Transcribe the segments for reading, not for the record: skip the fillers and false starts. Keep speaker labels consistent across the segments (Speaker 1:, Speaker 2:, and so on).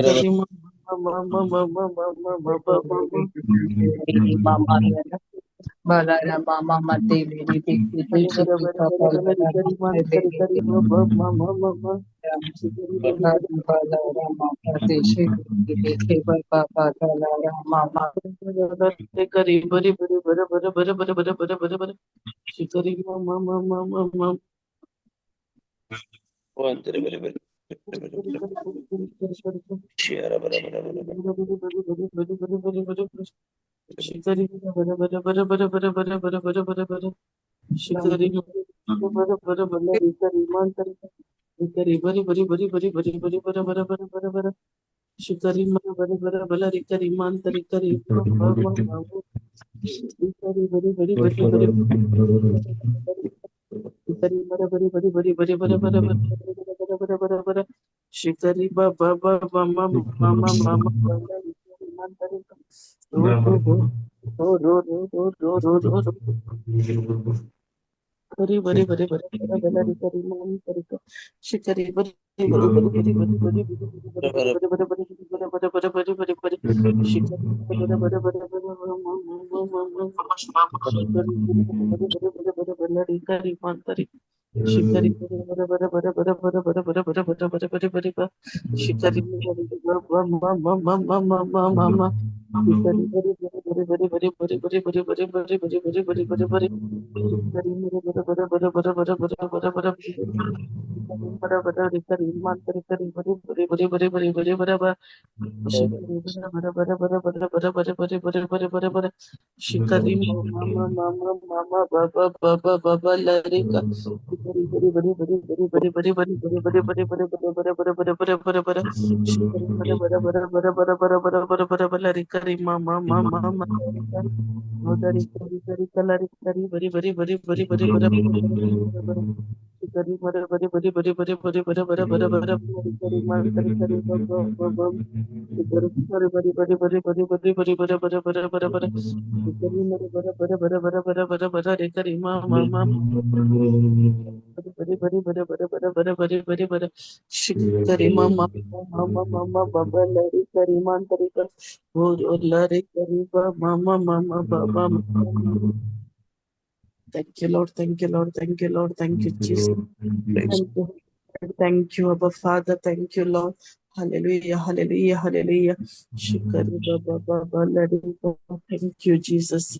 Speaker 1: करी म म म म म म म म ब ब ब बरे बरे बरे बरे बरे रि करी मान करी करी ब ब म म म म शिकरी बरी बरी करी बरी बरी बरे बरे बरे बरे बरे बरे बरे बरे शिकरी म म म म म म शिकरी बरे बरे बरे बरे बरे बरे बरे बरे बरे बरे शिकरी बरे बरे बरे रिकरी मान करी रिकरी बरी बरी बरी बरी बरी बरी बरे बरे बरे बरे बरे शिकरी बरे बरे बरे रिकरी मान तरी करी म म म म रिकरी बरी बरी बरी बरी रिकरी बरे बरी बरी बरी बरी बरे बरे बरे बरे बरे बरे शिकरी ब ब ब ब म म म म म मान तरी रो रो रो रो रो रो रो रो रो रो बरी बरी बरी बरी बरी बरी करी मान तरी शिकरी बरी बरी बरी बरी बरी बरी बरी बरी बरी बरी बरी बरी बरी बरी बरी शिकरी बरी बरी बरी बरी शिकरी बरी बरी बरी बरी बरी करी मान तरी शिकरी बरी बरी बरी बरी बरी बरी बरी बरी बरी बरी बरी बरी बरी शिकरी म म म म म म म म शिकरी बरी बरी बरी बरी बरी बरी बरी बरी बरी बरी बरी बरी बरी बरी शिकरी बरी बरी बरी बरी बरी बरी बरी बरी बरी बरी बरी मान तरी करी बरी बरी बरी बरी बरी बरी बरी शिकरी बरी बरी बरी बरी बरी बरी बरी बरी बरी बरी बरी शिकरी म म म म म म ब ब ब ब ब ब लरी क शिकरी बरी बरी बरी बरी बरी बरी बरी बरी बरी बरी बरी बरी बरी बरी बरी बरी बरी बरी शिकरी बरी बरी बरी बरी बरी बरी बरी बरी बरी बरी लरी करी म म म म म लरी क करी करी कलरी करी बरी बरी बरी बरी बरी बरी बरी बरी करी बरी बरी बरी बरी बरी बरी बरी बरी बरी बरी करी मान तरी करी ब ब ब ब बरी बरी बरी बरी बरी बरी बरी बरी बरी बरी बरी बरी करी बरी बरी बरी बरी बरी बरी बरी करी म म म बरी बरी बरी बरी बरी बरी बरी बरी बरी शिकरी म म म म म म ब ब लरी करी मान तरी क हो लरी करी ब म म म म ब ब म. Thank you, Lord. Thank you, Lord. Thank you, Lord. Thank you, Jesus. Thank you. Thank you, Abba Father. Thank you, Lord. Hallelujah. Hallelujah. Hallelujah. Shukari ba ba ba ba lari ba. Thank you, Jesus.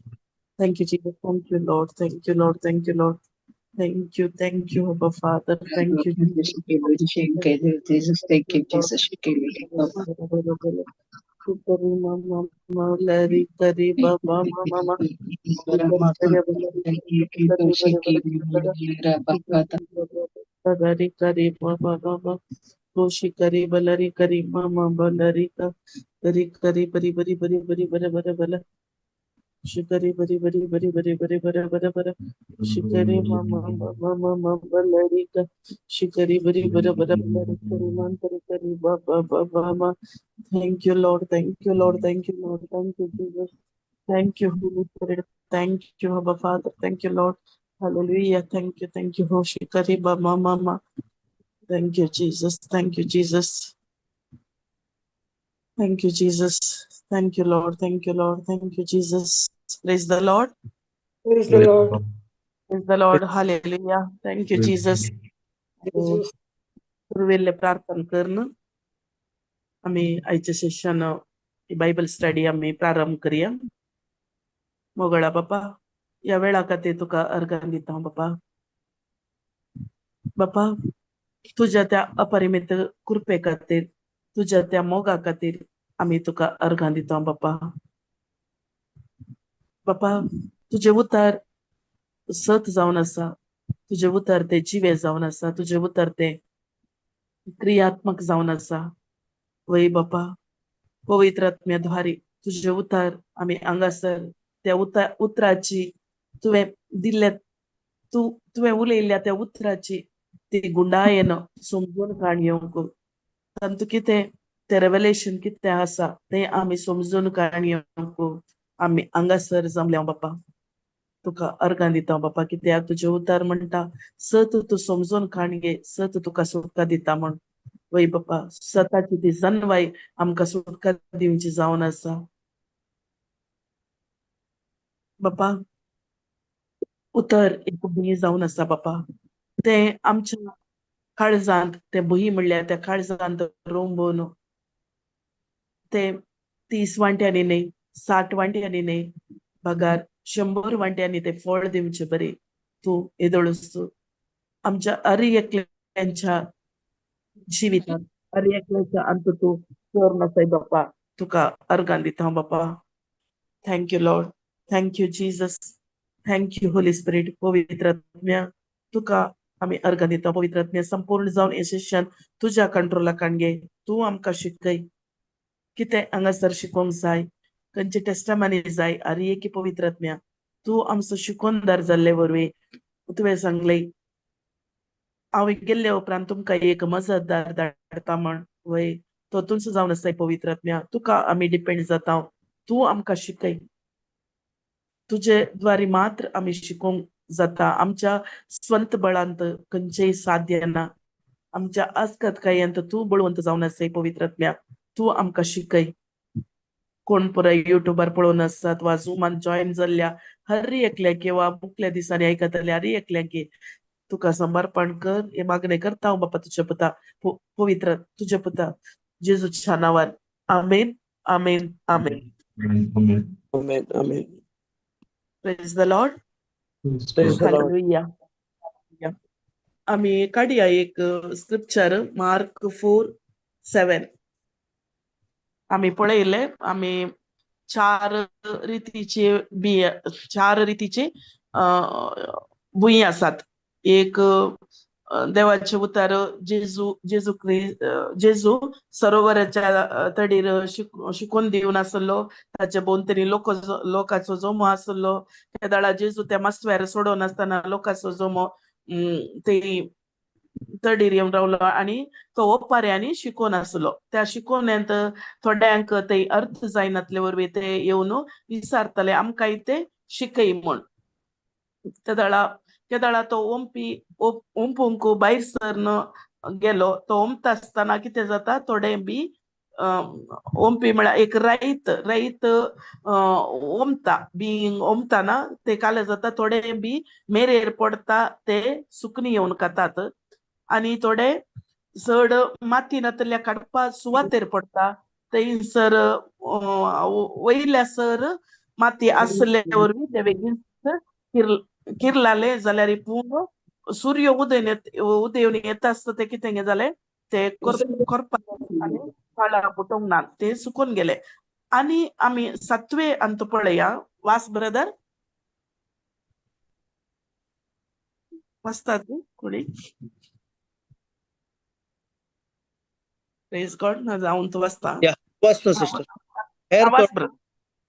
Speaker 1: Thank you, Jesus. Thank you, Lord. Thank you, Lord. Thank you, Lord. Thank you. Thank you, Abba Father. Thank you.
Speaker 2: Jesus, thank you, Jesus.
Speaker 1: Shukari ma ma ma lari kari ba ba ma ma ma. Kari kari ba ba ba ba. Koshi kari balari kari ma ma balari ka kari kari bari bari bari bari bari bari bari Shikari bari bari bari bari bari bari bari bari Shikari ma ma ma ma ma ma balari ka Shikari bari bari bari balari kari man kari kari ba ba ba ba ma. Thank you, Lord. Thank you, Lord. Thank you, Lord. Thank you, Jesus. Thank you, Holy Spirit. Thank you, Abba Father. Thank you, Lord. Hallelujah. Thank you. Thank you. Hoshikari ba ma ma ma. Thank you, Jesus. Thank you, Jesus. Thank you, Jesus. Thank you, Lord. Thank you, Lord. Thank you, Jesus. Praise the Lord.
Speaker 3: Praise the Lord.
Speaker 1: Praise the Lord. Hallelujah. Thank you, Jesus.
Speaker 3: Jesus.
Speaker 1: सुरवेल्ले प्रार्थना करून आमी आयचे Seshan Bible study आमी प्रारंभ करया. मोगळा बापा, ह्या वेळा खातीर तुका अर्गां दिता बापा. बापा, तुज्या त्या अपरिमित कृपे खातीर, तुज्या त्या मोगा खातीर आमी तुका अर्गां दिता बापा. बापा, तुजें उतर सत जावन आसा, तुजें उतर तें जिवें जावन आसा, तुजें उतर तें क्रियात्मक जावन आसा. वय बापा, पवित्र आत्म्या द्वारे तुजें उतर आमी हांगासर त्या उतराची तुवें दिल्ल्या, तूं तुवें उलयल्ल्या त्या उतराची ती गुंडायेन समजून काण येवंक, तातूंत कितें तें रेवलेशन कितें आसा तें आमी समजून काण येवंक आमी हांगासर जमल्या बापा. तुका अर्गां दिता बापा, कित्याक तुजें उतर म्हणटा सत तूं समजून काण घे, सत तुका सुटका दिता म्हण. वय बापा, सताची ती जनवाय आमकां सुटका दिवची जावन आसा बापा. उतर एक भूंय जावन आसा बापा, तें आमच्या काळजांत, तें भूंय म्हणल्यार त्या काळजांत रोंबून तें 30 वांट्यांनी न्हय, 60 वांट्यांनी न्हय, बगार 100 वांट्यांनी तें फळ दिवचें बरें तूं येदोळच आमच्या अरी एकल्यांच्या जिवितांत, अरी एकल्याच्या अंत तूं कर नासाय बापा, तुका अर्गां दिता बापा. Thank you Lord, thank you Jesus, thank you Holy Spirit. पवित्र आत्म्या तुका आमी अर्गां दिता. पवित्र आत्म्या संपूर्ण जावन हे शिक्षण तुज्या कंट्रोला काणगे, तूं आमकां शिकय कितें हांगासर शिकोवंक जाय, खंयचे टेस्टमानी जाय. आरी एकी पवित्र आत्म्या तूं आमचो शिकोनदार जाल्ले वरवीं तुवें सांगलें हांव गेल्ले उपरांत तुमकां एक मजतदार धाडटा म्हण, वय तो तुमचो जावन आसाय पवित्र आत्म्या, तुका आमी डिपेंड जाता, तूं आमकां शिकय, तुजे द्वारे मात्र आमी शिकोवंक जाता. आमच्या स्वंत बळांत खंयचेय साध्य ना, आमच्या आस्कतकायांत तूं बळवंत जावन आसाय पवित्र आत्म्या, तूं आमकां शिकय. कोण पुराय युट्यूबार पळोवन आसात वा झुमान जॉयन जाल्ल्या हर एकल्याक वा मुखल्या दिसांनी आयकतल्या हर एकल्याक तुका समर्पण कर हे मागणें करता हांव बापा तुज्या पुता पवित्र तुज्या पुता जेजूच्या नांवान. आमेन, आमेन, आमेन.
Speaker 4: Amen.
Speaker 3: Amen, amen.
Speaker 1: Praise the Lord.
Speaker 3: Praise the Lord.
Speaker 1: Hallelujah. आमी काडया एक स्क्रिप्चर, मार्क 4:7. आमी पळयले आमी चार रितीचे बी, चार रितीचे भुंय आसात. एक देवाचे उतार जेजू, जेजू क्रिस्त, जेजू सरोवराच्या तडीर शिकोवन दिवन आसलो, ताचे भोंवतणी लोकांचो जमो आसलो. त्या वेळार जेजू त्या मासव्यार सोडोवन आसतना लोकांचो जमो ते तडीर येवन रावलो आनी तो ओपाऱ्यांनी शिकोवन आसलो. त्या शिकोवण्यांत थोड्यांक ते अर्थ जायनातले वरवीं ते येवन विचारताले आमकां ते शिकय म्हूण. तेदळा तो ओंपी ओंपूंक भायर सरन गेलो. तो ओंपता आसतना कितें जाता, थोडे बी ओंपी म्हळ्यार एक रैत, रैत ओंपता बी, ओंपतना ते काले जाता, थोडे बी मेरेर पडटा, ते सुकणी येवन खातात आनी थोडे चड माती नातल्या काडपा सुवातेर पडटा, थंयसर वयल्या सर माती आसले वरवीं ते बेगीन किरलाले जाल्यार पूण सूर्य उदय येता आसता ते कितें जालें, ते करपा आनी फळां फुटोवंक ना, ते सुकून गेले. आनी आमी सातवे अंत पळया. वास ब्रदर वाचतात कोणी? प्रेज गॉड. ना जावन तूं वाचता.
Speaker 5: वाचता सिस्टर.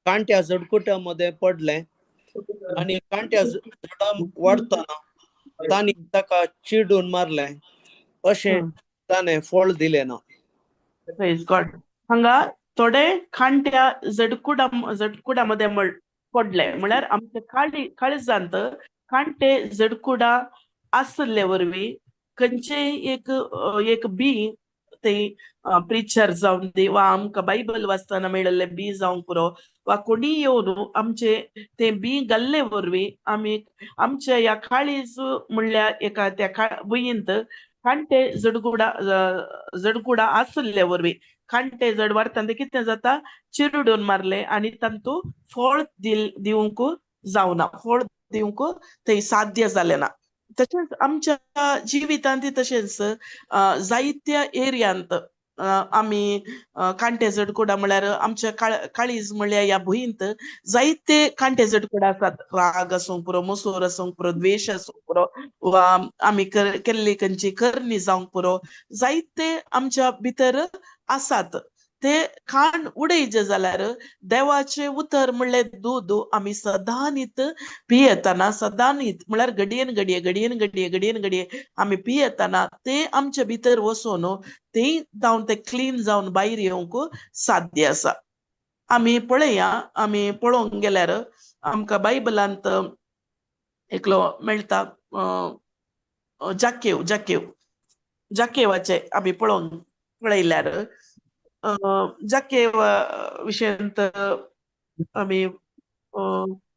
Speaker 5: कांट्या झडकुट्या मध्ये पडले आनी कांट्या झाडां वाडटना तांणी ताका चिडून मारले, अशें ताणें फळ दिलें ना.
Speaker 1: प्रेज गॉड. हांगा थोडे कांट्या झडकुडा झडकुडा मध्ये पडले म्हळ्यार आमच्या काळजांत कांटे झडकुडा आसले वरवीं खंयचेय एक एक बी ते प्रिचर जावन दी वा आमकां बायबल वाचतना मेळिल्ले बी जावंक पुरो वा कोणी येवन आमचे ते बी घाल्ले वरवीं आमी आमच्या ह्या काळीज म्हणल्यार एका त्या भुंयेंत कांटे जडगुडा जडगुडा आसले वरवीं कांटे जड वाडटा ते कितें जाता, चिरडून मारले आनी तांतू फळ दिवंक जावना, फळ दिवंक ते साध्य जालें ना. तशेंच आमच्या जिवितांत तशेंच जायत्या एरियांत आमी कांटे जडकुडा म्हळ्यार आमच्या काळीज म्हणल्यार ह्या भुंयेंत जायते कांटे जडकुडा आसात. राग आसूंक पुरो, मसूर आसूंक पुरो, द्वेश आसूंक पुरो वा आमी केल्ली खंयची करणी जावंक पुरो, जायते आमच्या भितर आसात. ते खाण उडयचे जाल्यार देवाचें उतर म्हणल्यार दूद आमी सदांनीत पियेतना, सदांनीत म्हळ्यार घडयेन घडये घडयेन घडये घडयेन घडये आमी पियेतना ते आमचे भितर वचून ते जावन ते क्लीन जावन भायर येवंक साध्य आसा. आमी पळया, आमी पळोवंक गेल्यार आमकां बायबलांत एकलो मेळटा, जाकेव, जाकेव, जाकेवाचे आमी पळोवंक पळयल्यार जाकेव विशयांत आमी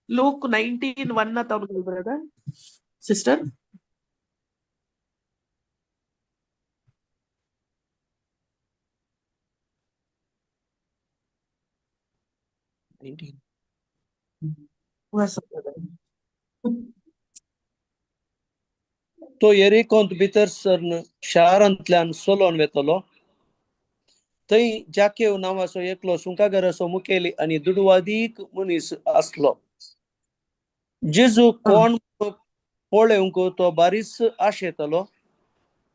Speaker 1: लूक 19:1 तावन ब्रदर सिस्टर.
Speaker 5: तो येरिकोंत भितर सरन शारांतल्यान चलोवन वेतलो. थंय जाकेव नांवाचो एकलो सुंकाघराचो मुखेली आनी दुडवादीक मनीस आसलो. जेजू कोण पळोवंक तो बारीच आशेतालो,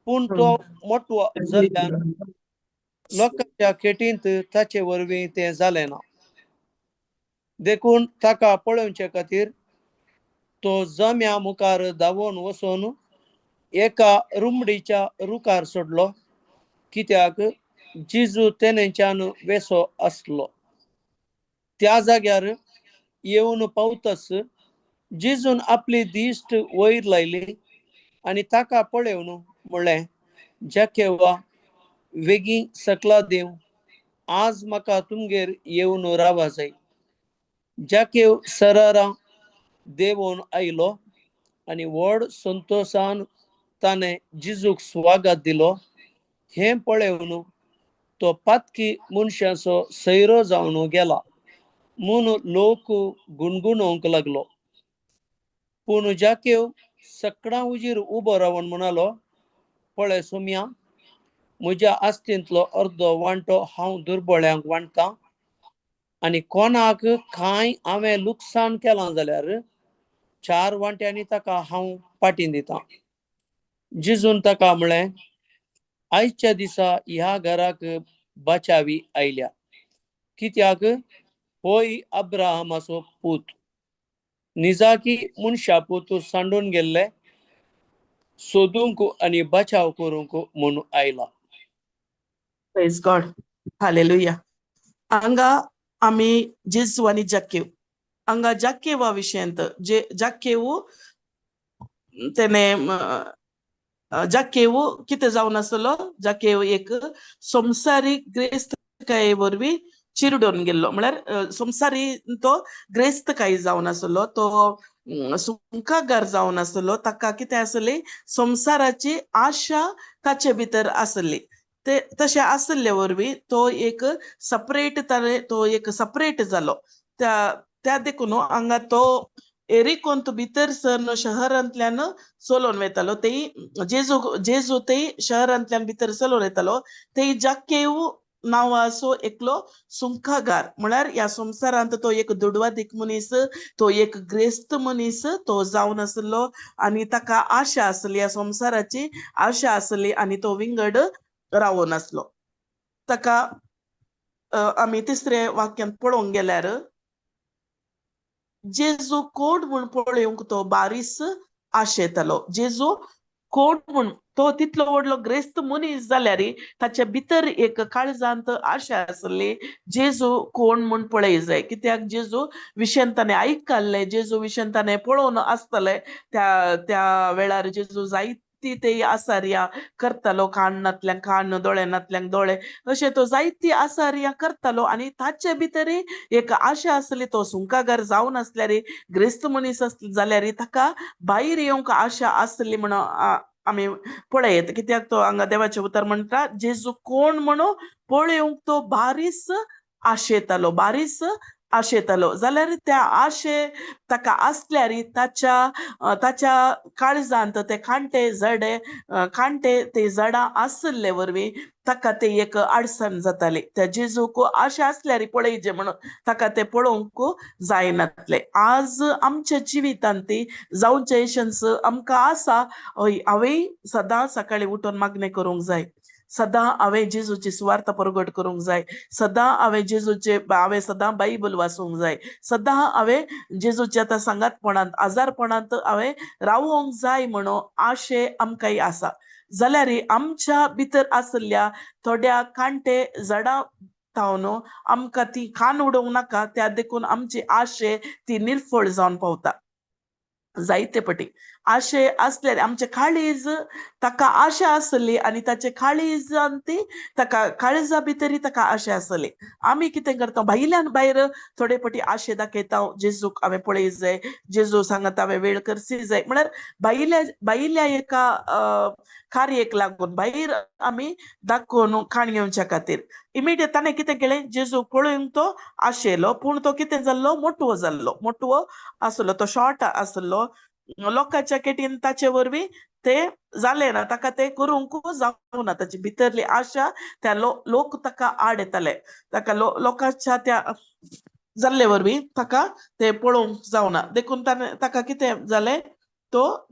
Speaker 5: पूण तो मोटवो जाल्ल्यान लोकांच्या खेटींत ताचे वरवीं तें जालें ना. देखून ताका पळोवचे खातीर तो जम्या मुखार धांवून वचून एका रुमडीच्या रुखार सोडलो, कित्याक जेजू तेनेच्यान वेसो आसलो. त्या जाग्यार येवन पावतच जेजून आपली दिश्ट वयर लायली आनी ताका पळोवन म्हणलें, जाकेवा वेगीं सकला देव, आज म्हाका तुमगेर येवन रावा जाय. जाकेव सरारां देंवोन आयलो आनी व्हड संतोशान ताणें जेजूक स्वागत दिलो. हें पळोवन तो पातकी मनशाचो सैरो जावन गेला म्हूण लोक गुणगुणोवंक लागलो. पूण जाकेव सकडां उजीर उबो रावन म्हणालो, पळय सोम्या, म्हज्या आस्तींतलो अर्दो वांटो हांव दुर्बळ्यांक वांट्टा आनी कोणाक कांय हांवें लुकसाण केलां जाल्यार 4 वांट्यांनी ताका हांव पाटीं दितां. जेजून ताका म्हळें, आयच्या दिसा ह्या घराक बचावी आयल्या, कित्याक होय अब्राहमाचो पूत. निजाकी मनशा पूत सांडून गेल्ले सोदूंक आनी बचाव करूंक म्हूण आयला.
Speaker 1: Praise God, hallelujah. हांगा आमी जेजू आनी जाकेव, हांगा जाकेवा विशयांत जे जाकेव तेणे जाकेव कितें जावन आसलो, जाकेव एक संवसारीक ग्रेस्तकाये वरवीं चिरडून गेल्लो, म्हळ्यार संवसारी तो ग्रेस्तकाय जावन आसलो, तो सुंकागार जावन आसलो. ताका कितें आसली, संवसाराची आशा ताचे भितर आसली. ते तशें आसले वरवीं तो एक सपरेट, ताणें तो एक सपरेट जालो. त्या त्या देखून हांगा तो एरिकोंत भितर सरन शहरांतल्यान चलोवन वयतालो. तेय जेजू जेजू तेय शहरांतल्यान भितर चलोवन वयतालो. तेय जाकेव नांवाचो एकलो सुंकागार, म्हळ्यार ह्या संवसारांत तो एक दुडवादीक मनीस, तो एक ग्रेस्त मनीस तो जावन आसलो आनी ताका आशा आसली, ह्या संवसाराची आशा आसली आनी तो विंगड रावून आसलो. ताका आमी तिसरे वाक्यांत पळोवंक गेल्यार जेजू कोण म्हूण पळोवंक तो बारीस आशेतालो. जेजू कोण म्हूण, तो तितलो व्हडलो ग्रेस्त मनीस जाल्यार ताच्या भितर एक काळजांत आशा आसली जेजू कोण म्हूण पळय जाय, कित्याक जेजू विशयान ताणें आयकल्लें, जेजू विशयान ताणें पळोवन आसतलें. त्या त्या वेळार जेजू जायती ते आसार्या करतालो, कानांतल्यान कान, दोळ्यांतल्यान दोळे, अशें तो जायती आसार्या करतालो आनी ताचे भितर एक आशा आसली. तो सुंकागार जावन आसल्यार, ग्रेस्त मनीस जाल्यार ताका भायर येवंक आशा आसली म्हणून आमी पळयत. कित्याक तो हांगा देवाचें उतर म्हणटा, जेजू कोण म्हणून पळोवंक तो बारीस आशेतालो, बारीस आशेतालो. जाल्यार त्या आशे ताका आसल्यार ताच्या ताच्या काळजांत ते कांटे जडे कांटे ते जडां आसले वरवीं ताका ते एक अडचण जाताली. त्या जेजूक आशा आसल्यार पळयचे म्हणून ताका ते पळोवंक जायनातले. आज आमच्या जिवितांत ती जावचे एशन्स आमकां आसा. हय, हांवें सदां सकाळीं उठून मागणें करूंक जाय, सदां हांवें जेजूची सुवार्थ परगट करूंक जाय, सदां हांवें जेजूचे हांवें सदां बायबल वाचूंक जाय, सदां हांवें जेजूच्या आतां सांगातपणांत आजारपणांत हांवें रावोंक जाय म्हणून आशे आमकांय आसा. जाल्यार आमच्या भितर आशिल्ल्या थोड्या कांटे जडां थावन आमकां ती खान उडोवंक नाका, त्या देखून आमची आशे ती निर्फळ जावन पावता जायते पटी. आशे आसले आमचे काळीज ताका आशा आसली आनी ताचे काळीजान ती ताका काळजा भितरी ताका आशा आसली. आमी कितें करता, भायल्यान भायर थोडे पटी आशे दाखयता, जेजूक हांवें पळय जाय, जेजू सांगता हांवें वेळ करसी जाय, म्हळ्यार भायल्या भायल्या एका कार्येक लागून भायर आमी दाखोवन खाण घेवच्या खातीर. इमिडिएट ताणें कितें केलें, जेजू पळोवन तो आशेलो, पूण तो कितें जाल्लो, मोटवो जाल्लो, मोटवो आसलो, तो शॉर्ट आसलो. लोकांच्या केटीन ताचे वरवीं ते जालें ना, ताका ते करूंक जावना. ताची भितरली आशा त्या लोक ताका आड येताले, ताका लोकांच्या त्या जाल्ले वरवीं ताका ते पळोवंक जावना. देखून ताणें ताका कितें जालें, तो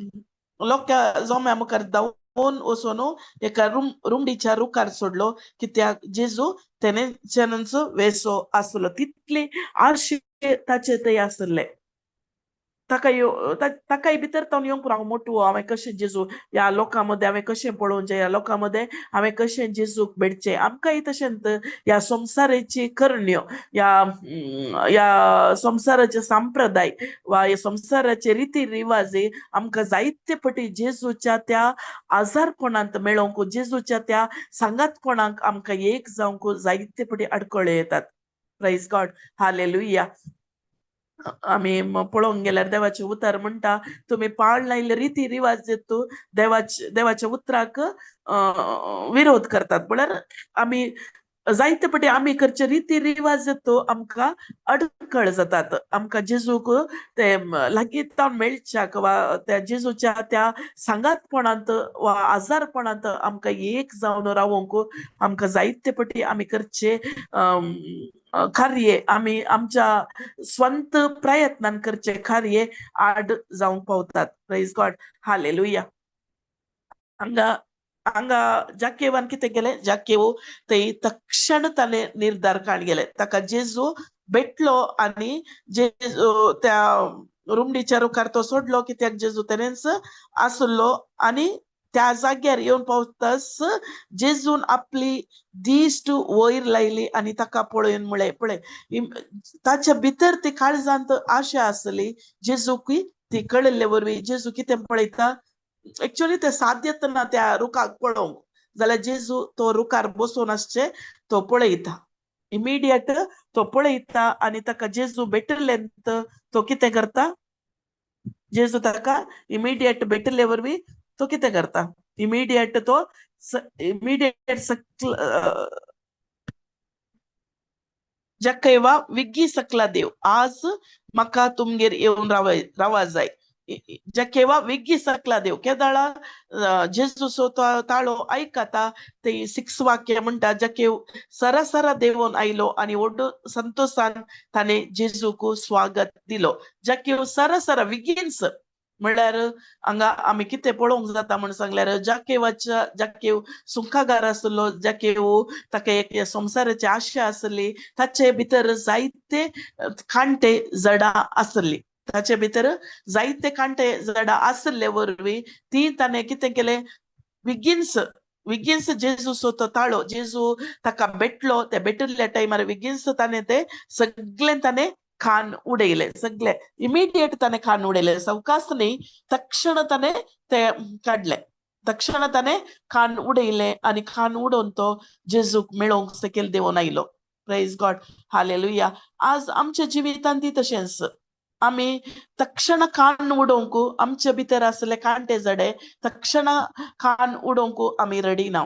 Speaker 1: लोकां जोम्या मुखार धांवून वचून एका रुमडीच्या रुखार सोडलो, कित्याक जेजू तेणेच्यानूच वेसो आसलो. तितली आशे ताचे थंय आसले. ताका ताकाय भितर तावन येवंक हांव मोटवो, हांवें कशें जेजू ह्या लोकां मदें हांवें कशें पळोवचें, ह्या लोकां मदें हांवें कशें जेजूक भेटचें. आमकांय तशेंच ह्या संवसाराची करण्यो, ह्या ह्या संवसाराचे संप्रदाय वा ह्या संवसाराचे रिती रिवाज आमकां जायते पटी जेजूच्या त्या आजारपणांत मेळोवंक, जेजूच्या त्या सांगातपणाक आमकां एक जावंक जायते पटी आडखळ्यो येतात. Praise God, hallelujah. आमी पळोवंक गेल्यार देवाचें उतर म्हणटा, तुमी पाळ लायिल्ले रिती रिवाज तूं देवाच्या उतराक विरोध करतात. म्हळ्यार आमी जायते पटी आमी करचे रिती रिवाज तो आमकां अडखळ जातात. आमकां जेजूक ते लागीं तावन मेळच्याक वा त्या जेजूच्या त्या सांगातपणांत वा आजारपणांत आमकां एक जावन रावोंक आमकां जायते पटी आमी करचे कार्य आमी आमच्या स्वंत प्रयत्नान करचे कार्य आड जावंक पावतात. Praise God, hallelujah. हांगा हांगा जाकेवान कितें केलें, जाकेव ते तक्षण ताणें निर्धार काड गेले. ताका जेजू भेटलो आनी जेजू त्या रुमडीच्या रुखार तो सोडलो, कित्याक जेजू तेणेच आसलो. आनी त्या जाग्यार येवन पावतास जेजून आपली दिश्ट वयर लायली आनी ताका पळोवन म्हळें, पळय ताच्या भितर ती काळजांत आशा आसली जेजूकय ती कळिल्ले वरवीं जेजू कितें पळयता, एक्चुअली ते साध्य ना त्या रुखाक पळोवंक, जाल्यार जेजू तो रुखार बसून आसचे तो पळयता, इमिडिएट तो पळयता आनी ताका जेजू भेटिल्ले तो कितें करता, जेजू ताका इमिडिएट भेटिल्ले वरवीं तो कितें करता, इमिडिएट तो इमिडिएट सकल जक्कयवा विग्गी सकला देव आज म्हाका तुमगेर येवन रावा जाय. जकेवा विग्गी सकला देव केदाळा जेजूचो ताळो आयकता ते 6 वाक्य म्हणटा, जकेव सरासरा देवून आयलो आनी व्हड संतोषान ताणें जेजूक स्वागत दिलो. जकेव सरासरा विगीन्स म्हळ्यार हांगा आमी कितें पळोवंक जाता म्हण सांगल्यार जाकेवाच्या जाकेव सुंखागार आसलो, जाकेव ताका एक संवसाराची आशा आसली, ताचे भितर जायते कांटे जडां आसली, ताचे भितर जायते कांटे जडां आसले वरवीं ती ताणें कितें केलें, विगीन्स विगीन्स जेजूचो तो ताळो जेजू ताका भेटलो, त्या भेटिल्ल्या टायमार विगीन्स ताणें ते सगळें ताणें खान उडयले, सगळे इमिडिएट ताणें खान उडयले, सवकास न्ही, तक्षण ताणें ते काडले, तक्षण ताणें खान उडयले आनी खान उडोवन तो जेजूक मेळोवंक सकयल देंवून आयलो. Praise God, hallelujah. आज आमच्या जिवितांत ती तशेंच आमी तक्षण खान उडोवंक आमचे भितर आसले कांटे जडे तक्षण खान उडोवंक आमी रेडी ना.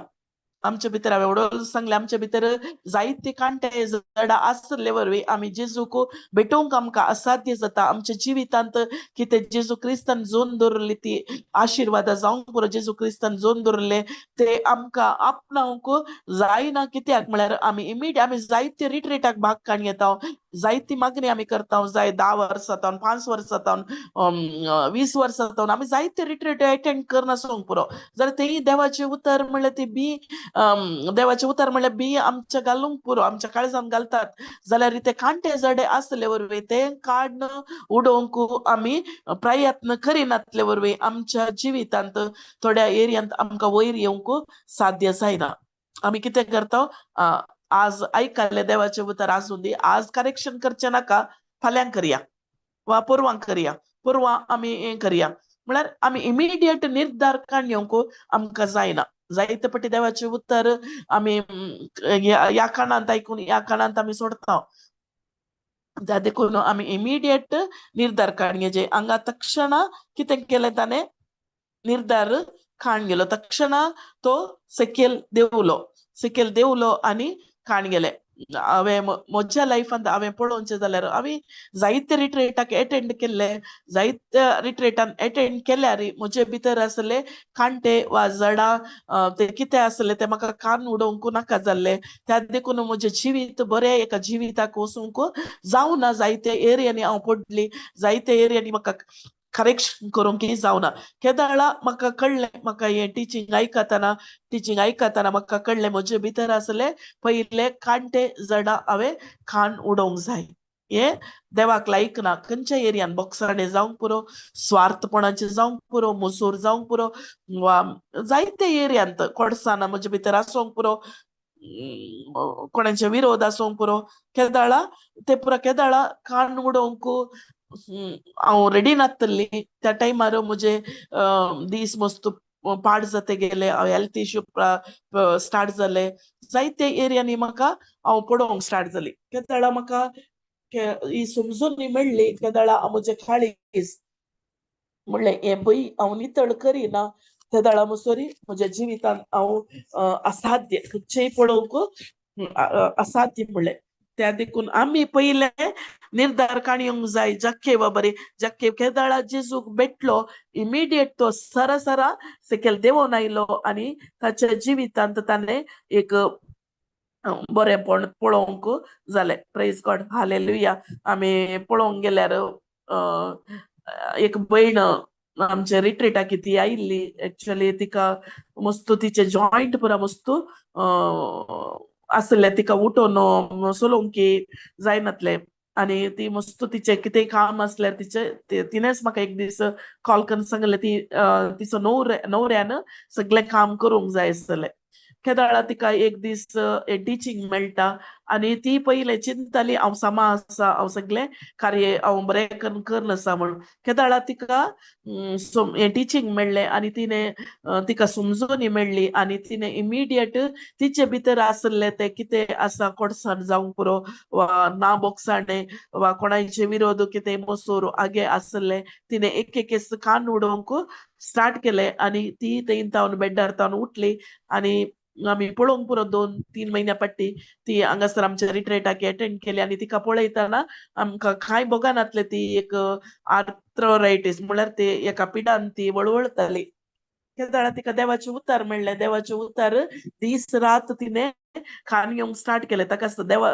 Speaker 1: आमचे भितर हांवें उडोवन सांगलें, आमचे भितर जायते कांटे जडां आसले वरवीं आमी जेजूक भेटोवंक आमकां असाध्य जाता. आमच्या जिवितांत कितें जेजू क्रिस्तान जोन दवरली ती आशिर्वादां जावंक पुरो, जेजू क्रिस्तान जोन दवरले ते आमकां आपणावंक जायना. कित्याक म्हळ्यार आमी इमिडिएट आमी जायते रिट्रीटाक भाग काडून घेता, जायती मागणी आमी करता, जाय 10 वर्सां जावन, 5 वर्सां जावन, 20 वर्सां जावन आमी जायते रिट्रीट अटेंड करनासूंक पुरो, जाल्यार तेय देवाचें उतर म्हणल्यार ती बी देवाचें उतर म्हणल्यार बी आमच्या घालूंक पुरो, आमच्या काळजान घालतात, जाल्यार ते कांटे जडे आसले वरवीं ते काडून उडोवंक आमी प्रयत्न करिनातले वरवीं आमच्या जिवितांत थोड्या एरियांत आमकां वयर येवंक साध्य जायना. आमी कितें करता, आज आयकल्लें देवाचें उतर आसूं दी, आज करेक्शन करचें नाका, फाल्यां करया वा परवां करया, परवां आमी हें करया, म्हळ्यार आमी इमिडिएट निर्धार काण घेवंक आमकां जायना. जायते पटी देवाचें उत्तर आमी ह्या काणांत आयकून ह्या काणांत आमी सोडता. त्या देखून आमी इमिडिएट निर्धार काण घेवचे. हांगा तक्षणा कितें केलें ताणें, निर्धार काण गेलो. तक्षणा तो सकयल देंवलो, सकयल देंवलो आनी काण गेले. हांवें म्हज्या लायफांत हांवें पळोवचें जाल्यार हांवें जायते रिट्रेटाक एटेंड केल्ले. जायत्या रिट्रेटान एटेंड केल्यार म्हजे भितर आसले कांटे वा जडां ते कितें आसले ते म्हाका कान उडोवंक नाका जाल्ले. त्या देखून म्हजें जिवीत बरें एका जिविताक वचूंक जावना. जायते एरियांनी हांव पडली, जायते एरियांनी म्हाका करेक्शन करूंक जावना. केदाळा म्हाका कळ्ळें, म्हाका हें टिचींग आयकतना, टिचींग आयकतना म्हाका कळ्ळें म्हजे भितर आसले पयले कांटे जडां हांवें खाण उडोवंक जाय. हें देवाक लायक ना. खंयच्या एरियान बोक्साणे जावंक पुरो, स्वार्थपणाचें जावंक पुरो, मुसूर जावंक पुरो, वा जायते एरियांत कोडसाना म्हजे भितर आसूंक पुरो, कोणाचे विरोध आसूंक पुरो. केदाळा ते पुरा केदाळा कान उडोवंक हांव रेडी नासतली. त्या टायमार म्हजे दीस मस्त पाड जाते गेले, हेल्थ इश्यू स्टार्ट जाले. जायते एरियांनी म्हाका हांव पडोवंक स्टार्ट जाली. केदाळा म्हाका ही समजून मेळ्ळी, केदाळा म्हजें काळीज म्हणलें हें भंय हांव नितळ करिना तेदाळा मुसोरी म्हज्या जिवितांत हांव असाध्य खंयचेय पळोवंक असाध्य म्हणलें. त्या देखून आमी पयले निर्धार काण येवंक जाय. जक्केव बरें, जक्केव केदाळा जेजूक भेटलो, इमिडिएट तो सरासरा सकयल देंवोन आयलो आनी ताच्या जिवितांत ताणें एक बरेंपण पळोवंक जालें. Praise God, hallelujah. आमी पळोवंक गेल्यार एक भयण आमच्या रिट्रीटाक ती आयिल्ली. एक्चुअली तिका मस्त तिचे जॉयंट पुरा मस्त आसले, तिका उठोवन चलोवंक जायनातलें आनी ती मस्त तिचें कितें काम आसल्यार तिचें तिणेंच म्हाका एक दीस कॉल करून सांगलें, ती तिचो न्हवऱ्यान सगळें काम करूंक जाय आसलें. केदाळा तिका एक दीस टिचींग मेळटा आनी ती पयलें चिंतताली हांव सामा आसा, हांव सगळें कार्य हांव बरें करून करून आसा म्हणून. केदाळा तिका हें टिचींग मेळ्ळें आनी तिणें तिका समजून मेळ्ळी आनी तिणें इमिडिएट तिचे भितर आसलें तें कितें आसा कोडसाण जावंक पुरो वा ना बोगसाणें वा कोणायचे विरोध कितें मोसोर आगे आसलें, तिणें एक एक कान उडोवंक स्टार्ट केलें आनी ती थंय तावन बेड्डार तावन उठली. आनी आमी पळोवंक पुरो 2-3 म्हयन्या फाटी ती हांगासर आमच्या रिट्रेटाक एटेंड केली आनी तिका पळयतना आमकां कांय भोगनातलें. ती एक आर्थरायटीस म्हणल्यार ती एका पिडान ती वळवळताली. केदाळा तिका देवाचें उतार मेळ्ळें. देवाचें उतार दीस रात तिणें खान घेवंक स्टार्ट केलें. ताका देवा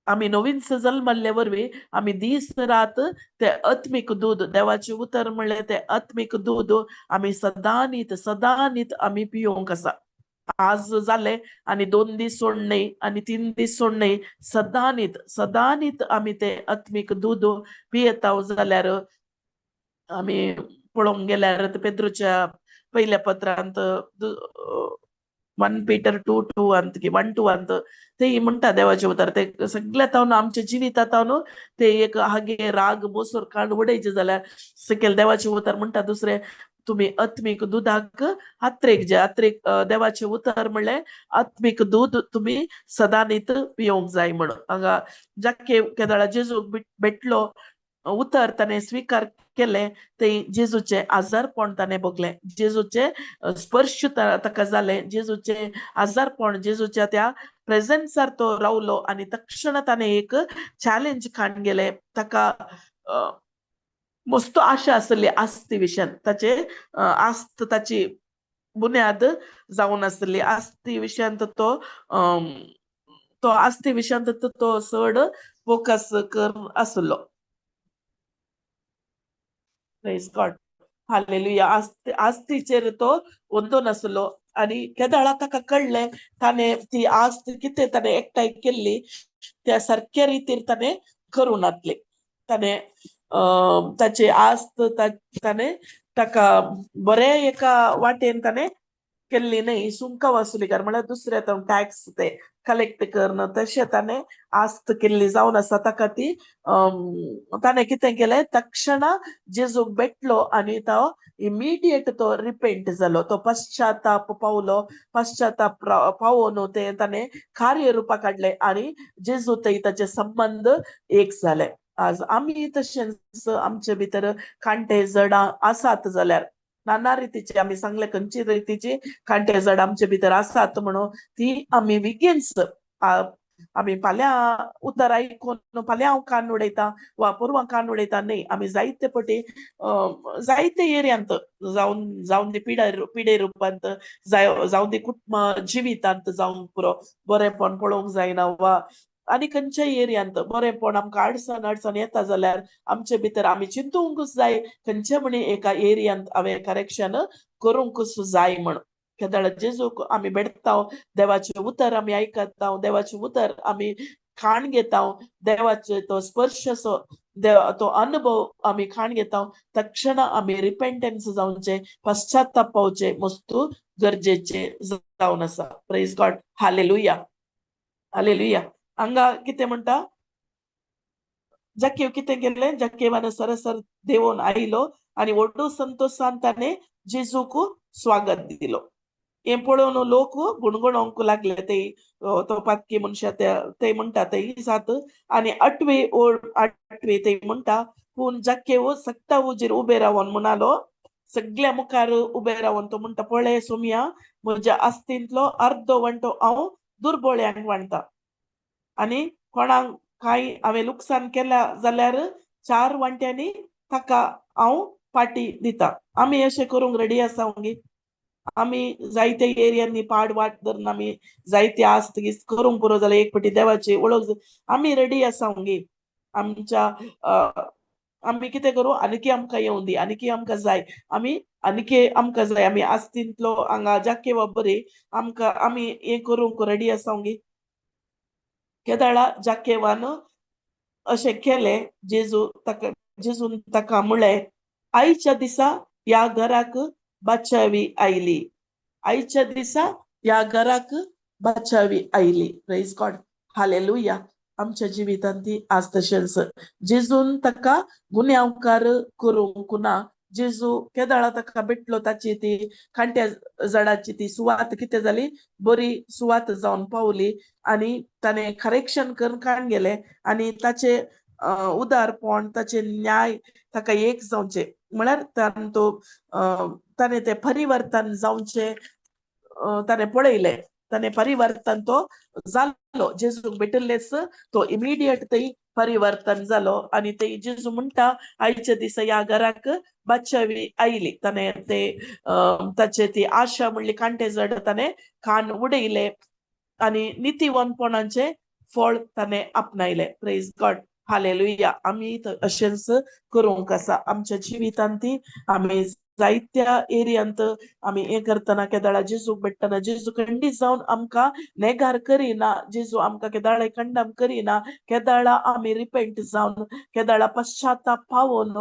Speaker 1: आमी नवीन जल्मल्ले वरवीं आमी दीस रात ते आत्मीक दूद, देवाचें उतर म्हणलें ते आत्मीक दूद आमी सदांनीत सदांनीत आमी पियोवंक आसा. आज जालें आनी 2 दीस सोडणे आनी 3 दीस सोडणे, सदांनीत सदांनीत आमी ते आत्मीक दूद पियेता जाल्यार आमी पळोवंक गेल्यार पेद्रूच्या पयल्या पत्रांत 1 पीटर 2:2 अंत की 1-2 अंत ते म्हणटा देवाचे उतर ते सगळ्या तावन आमच्या जिविता तावन ते एक हागे राग मोसोर कांड उडयचे जाल्यार सकयल देवाचे उतर म्हणटा दुसरे तुमी आत्मीक दुदाक आत्रेक जे आत्रेक देवाचे उतर म्हणलें आत्मीक दूद तुमी सदांनीत पियोवंक जाय म्हणून. हांगा जाके केदळा जेजूक भेटलो उतर ताणें स्विकार केलें, ते जेजूचें आजारपण ताणें भोगलें, जेजूचें स्पर्श ताका जालें, जेजूचें आजारपण, जेजूच्या त्या प्रेझेन्सार तो रावलो आनी तक्षण ताणें एक चॅलेंज काण गेलें. ताका मस्त आशा आसली आस्ती विशयान, ताचे आस्त ताची बुन्याद जावन आसली आस्ती विशयांत, तो तो आस्ती विशयांत तो चड फोकस कर आसलो. Praise God, hallelujah. आस्तीचेर तो वंदोन आसलो आनी केदाळा ताका कळ्ळें ताणें ती आस्त कितें ताणें एकठांय केल्ली त्या सारक्या रितीर ताणें करूं नातली. ताणें ताची आस्त ताणें ताका बरें एका वाटेन ताणें केल्ली न्ही, सुंका वसुलीकार म्हळ्यार दुसऱ्या टॅक्स ते कलेक्ट करून तशें ताणें आस्त केल्ली जावन आसा. ताका ती ताणें कितें केलें, तक्षणा जेजूक भेटलो आनी तो इमिडिएट तो रिपेंट जालो, तो पश्चाताप पावलो. पश्चाताप पावोन ते ताणें कार्य रुपा काडलें आनी जेजू थंय ताचे संबंद एक जाले. आज आमी तशेंच आमचे भितर कांटे जडां आसात जाल्यार नाना रितीचे, आमी सांगले खंयची रितीची कांटे जड आमचे भितर आसात म्हणून, ती आमी विगेन्स आमी फाल्यां उतर आयकून फाल्यां हांव कान उडयता वा पोरवां कान उडयता न्ही. आमी जायते पटी जायते एरियांत जावन जावन दी पिडा पिडे रुपांत जावन दी कुटुंब जिवितांत जावंक पुरो बरेंपण पळोवंक जायना वा आनी खंयच्याय एरियांत बरेंपण आमकां अडचण अडचण येता जाल्यार आमचे भितर आमी चिंतूंकच जाय खंयचे म्हणी एका एरियांत हांवें करेक्शन करूंकच जाय म्हण. केदळ जेजूक आमी भेटता, देवाचें उतर आमी आयकता, देवाचें उतर आमी खाण घेता, देवाचो तो स्पर्श असो तो अनुभव आमी खाण घेता, तक्षणा आमी रिपेंटन्स जावचे, पश्चाताप पावचे मस्तू गरजेचे जावन आसा. Praise God, hallelujah, hallelujah. हांगा कितें म्हणटा, जाकेव कितें केलें, जाकेवान सरसर देवोन आयलो आनी व्हडलो संतोशान ताणें जेजूक स्वागत दिलो. हें पळोवन लोक गुणगुणोवंक लागले. ते तो पातकी मनशां ते म्हणटा ते सात आनी आठवी ओळ आठवी ते म्हणटा, पूण जाकेव सक्ता उजीर उबे रावन म्हणालो, सगळ्या मुखार उबे रावन तो म्हणटा, पळय सोमया, म्हज्या आस्तींतलो अर्दो वांटो हांव दुर्बोळ्यांक वांटा आनी कोणाक कांय हांवें लुकसाण केल्या जाल्यार 4 वांट्यांनी ताका हांव पाटी दिता. आमी अशें करूंक रेडी आसा गे? आमी जायते एरियांनी पाड वाट धरून आमी जायते आस्त गीस्त करूंक पुरो जाल्यार एक पटी देवाची वळख आमी रेडी आसा गे? आमच्या आमी कितें करूं, आनीकी आमकां येवं दी, आनीकी आमकां जाय, आमी आनीकी आमकां जाय, आमी आस्तींतलो हांगा जाकेवा बरी आमकां आमी हें करूंक रेडी आसा गे? केदाळा जाकेवान अशें केलें, जेजू ताका जेजून ताका म्हळें, आयच्या दिसा ह्या घराक बाचावी आयली, आयच्या दिसा ह्या घराक बाचावी आयली. Praise God, hallelujah. आमच्या जिवितांत ती आज तशेंच जेजून ताका गुन्यांवकार करूंक ना. जेजू केदाळा ताका भेटलो, ताची ती कांट्या जडाची ती सुवात कितें जाली, बरी सुवात जावन पावली आनी ताणें करेक्शन करून काण गेलें आनी ताचे उदारपण ताचे न्याय ताका एक जावचें म्हळ्यार तो ताणें तें परिवर्तन जावचें ताणें पळयलें, ताणें परिवर्तन तो जालो. जेजूक भेटिल्लेच तो इमिडिएट थंय परिवर्तन जालो आनी ते जेजू म्हणटा, आयच्या दिसा ह्या घराक बाचावी आयली. ताणें ते ताचे ती आशा म्हणली कांटे जड ताणें कान उडयले आनी नितीवंतपणाचें फळ ताणें आपणायलें. Praise God, hallelujah. आमी अशेंच करूंक आसा आमच्या जिवितांत. ती आमी जायत्या एरियांत आमी हें करतना केदाळा जेजूक भेटतना जेजू खंडीत जावन आमकां नेगार करिना, जेजू आमकां केदाळा कंडम करिना. केदाळा आमी रिपेंट जावन केदाळा पश्चाताप पावोन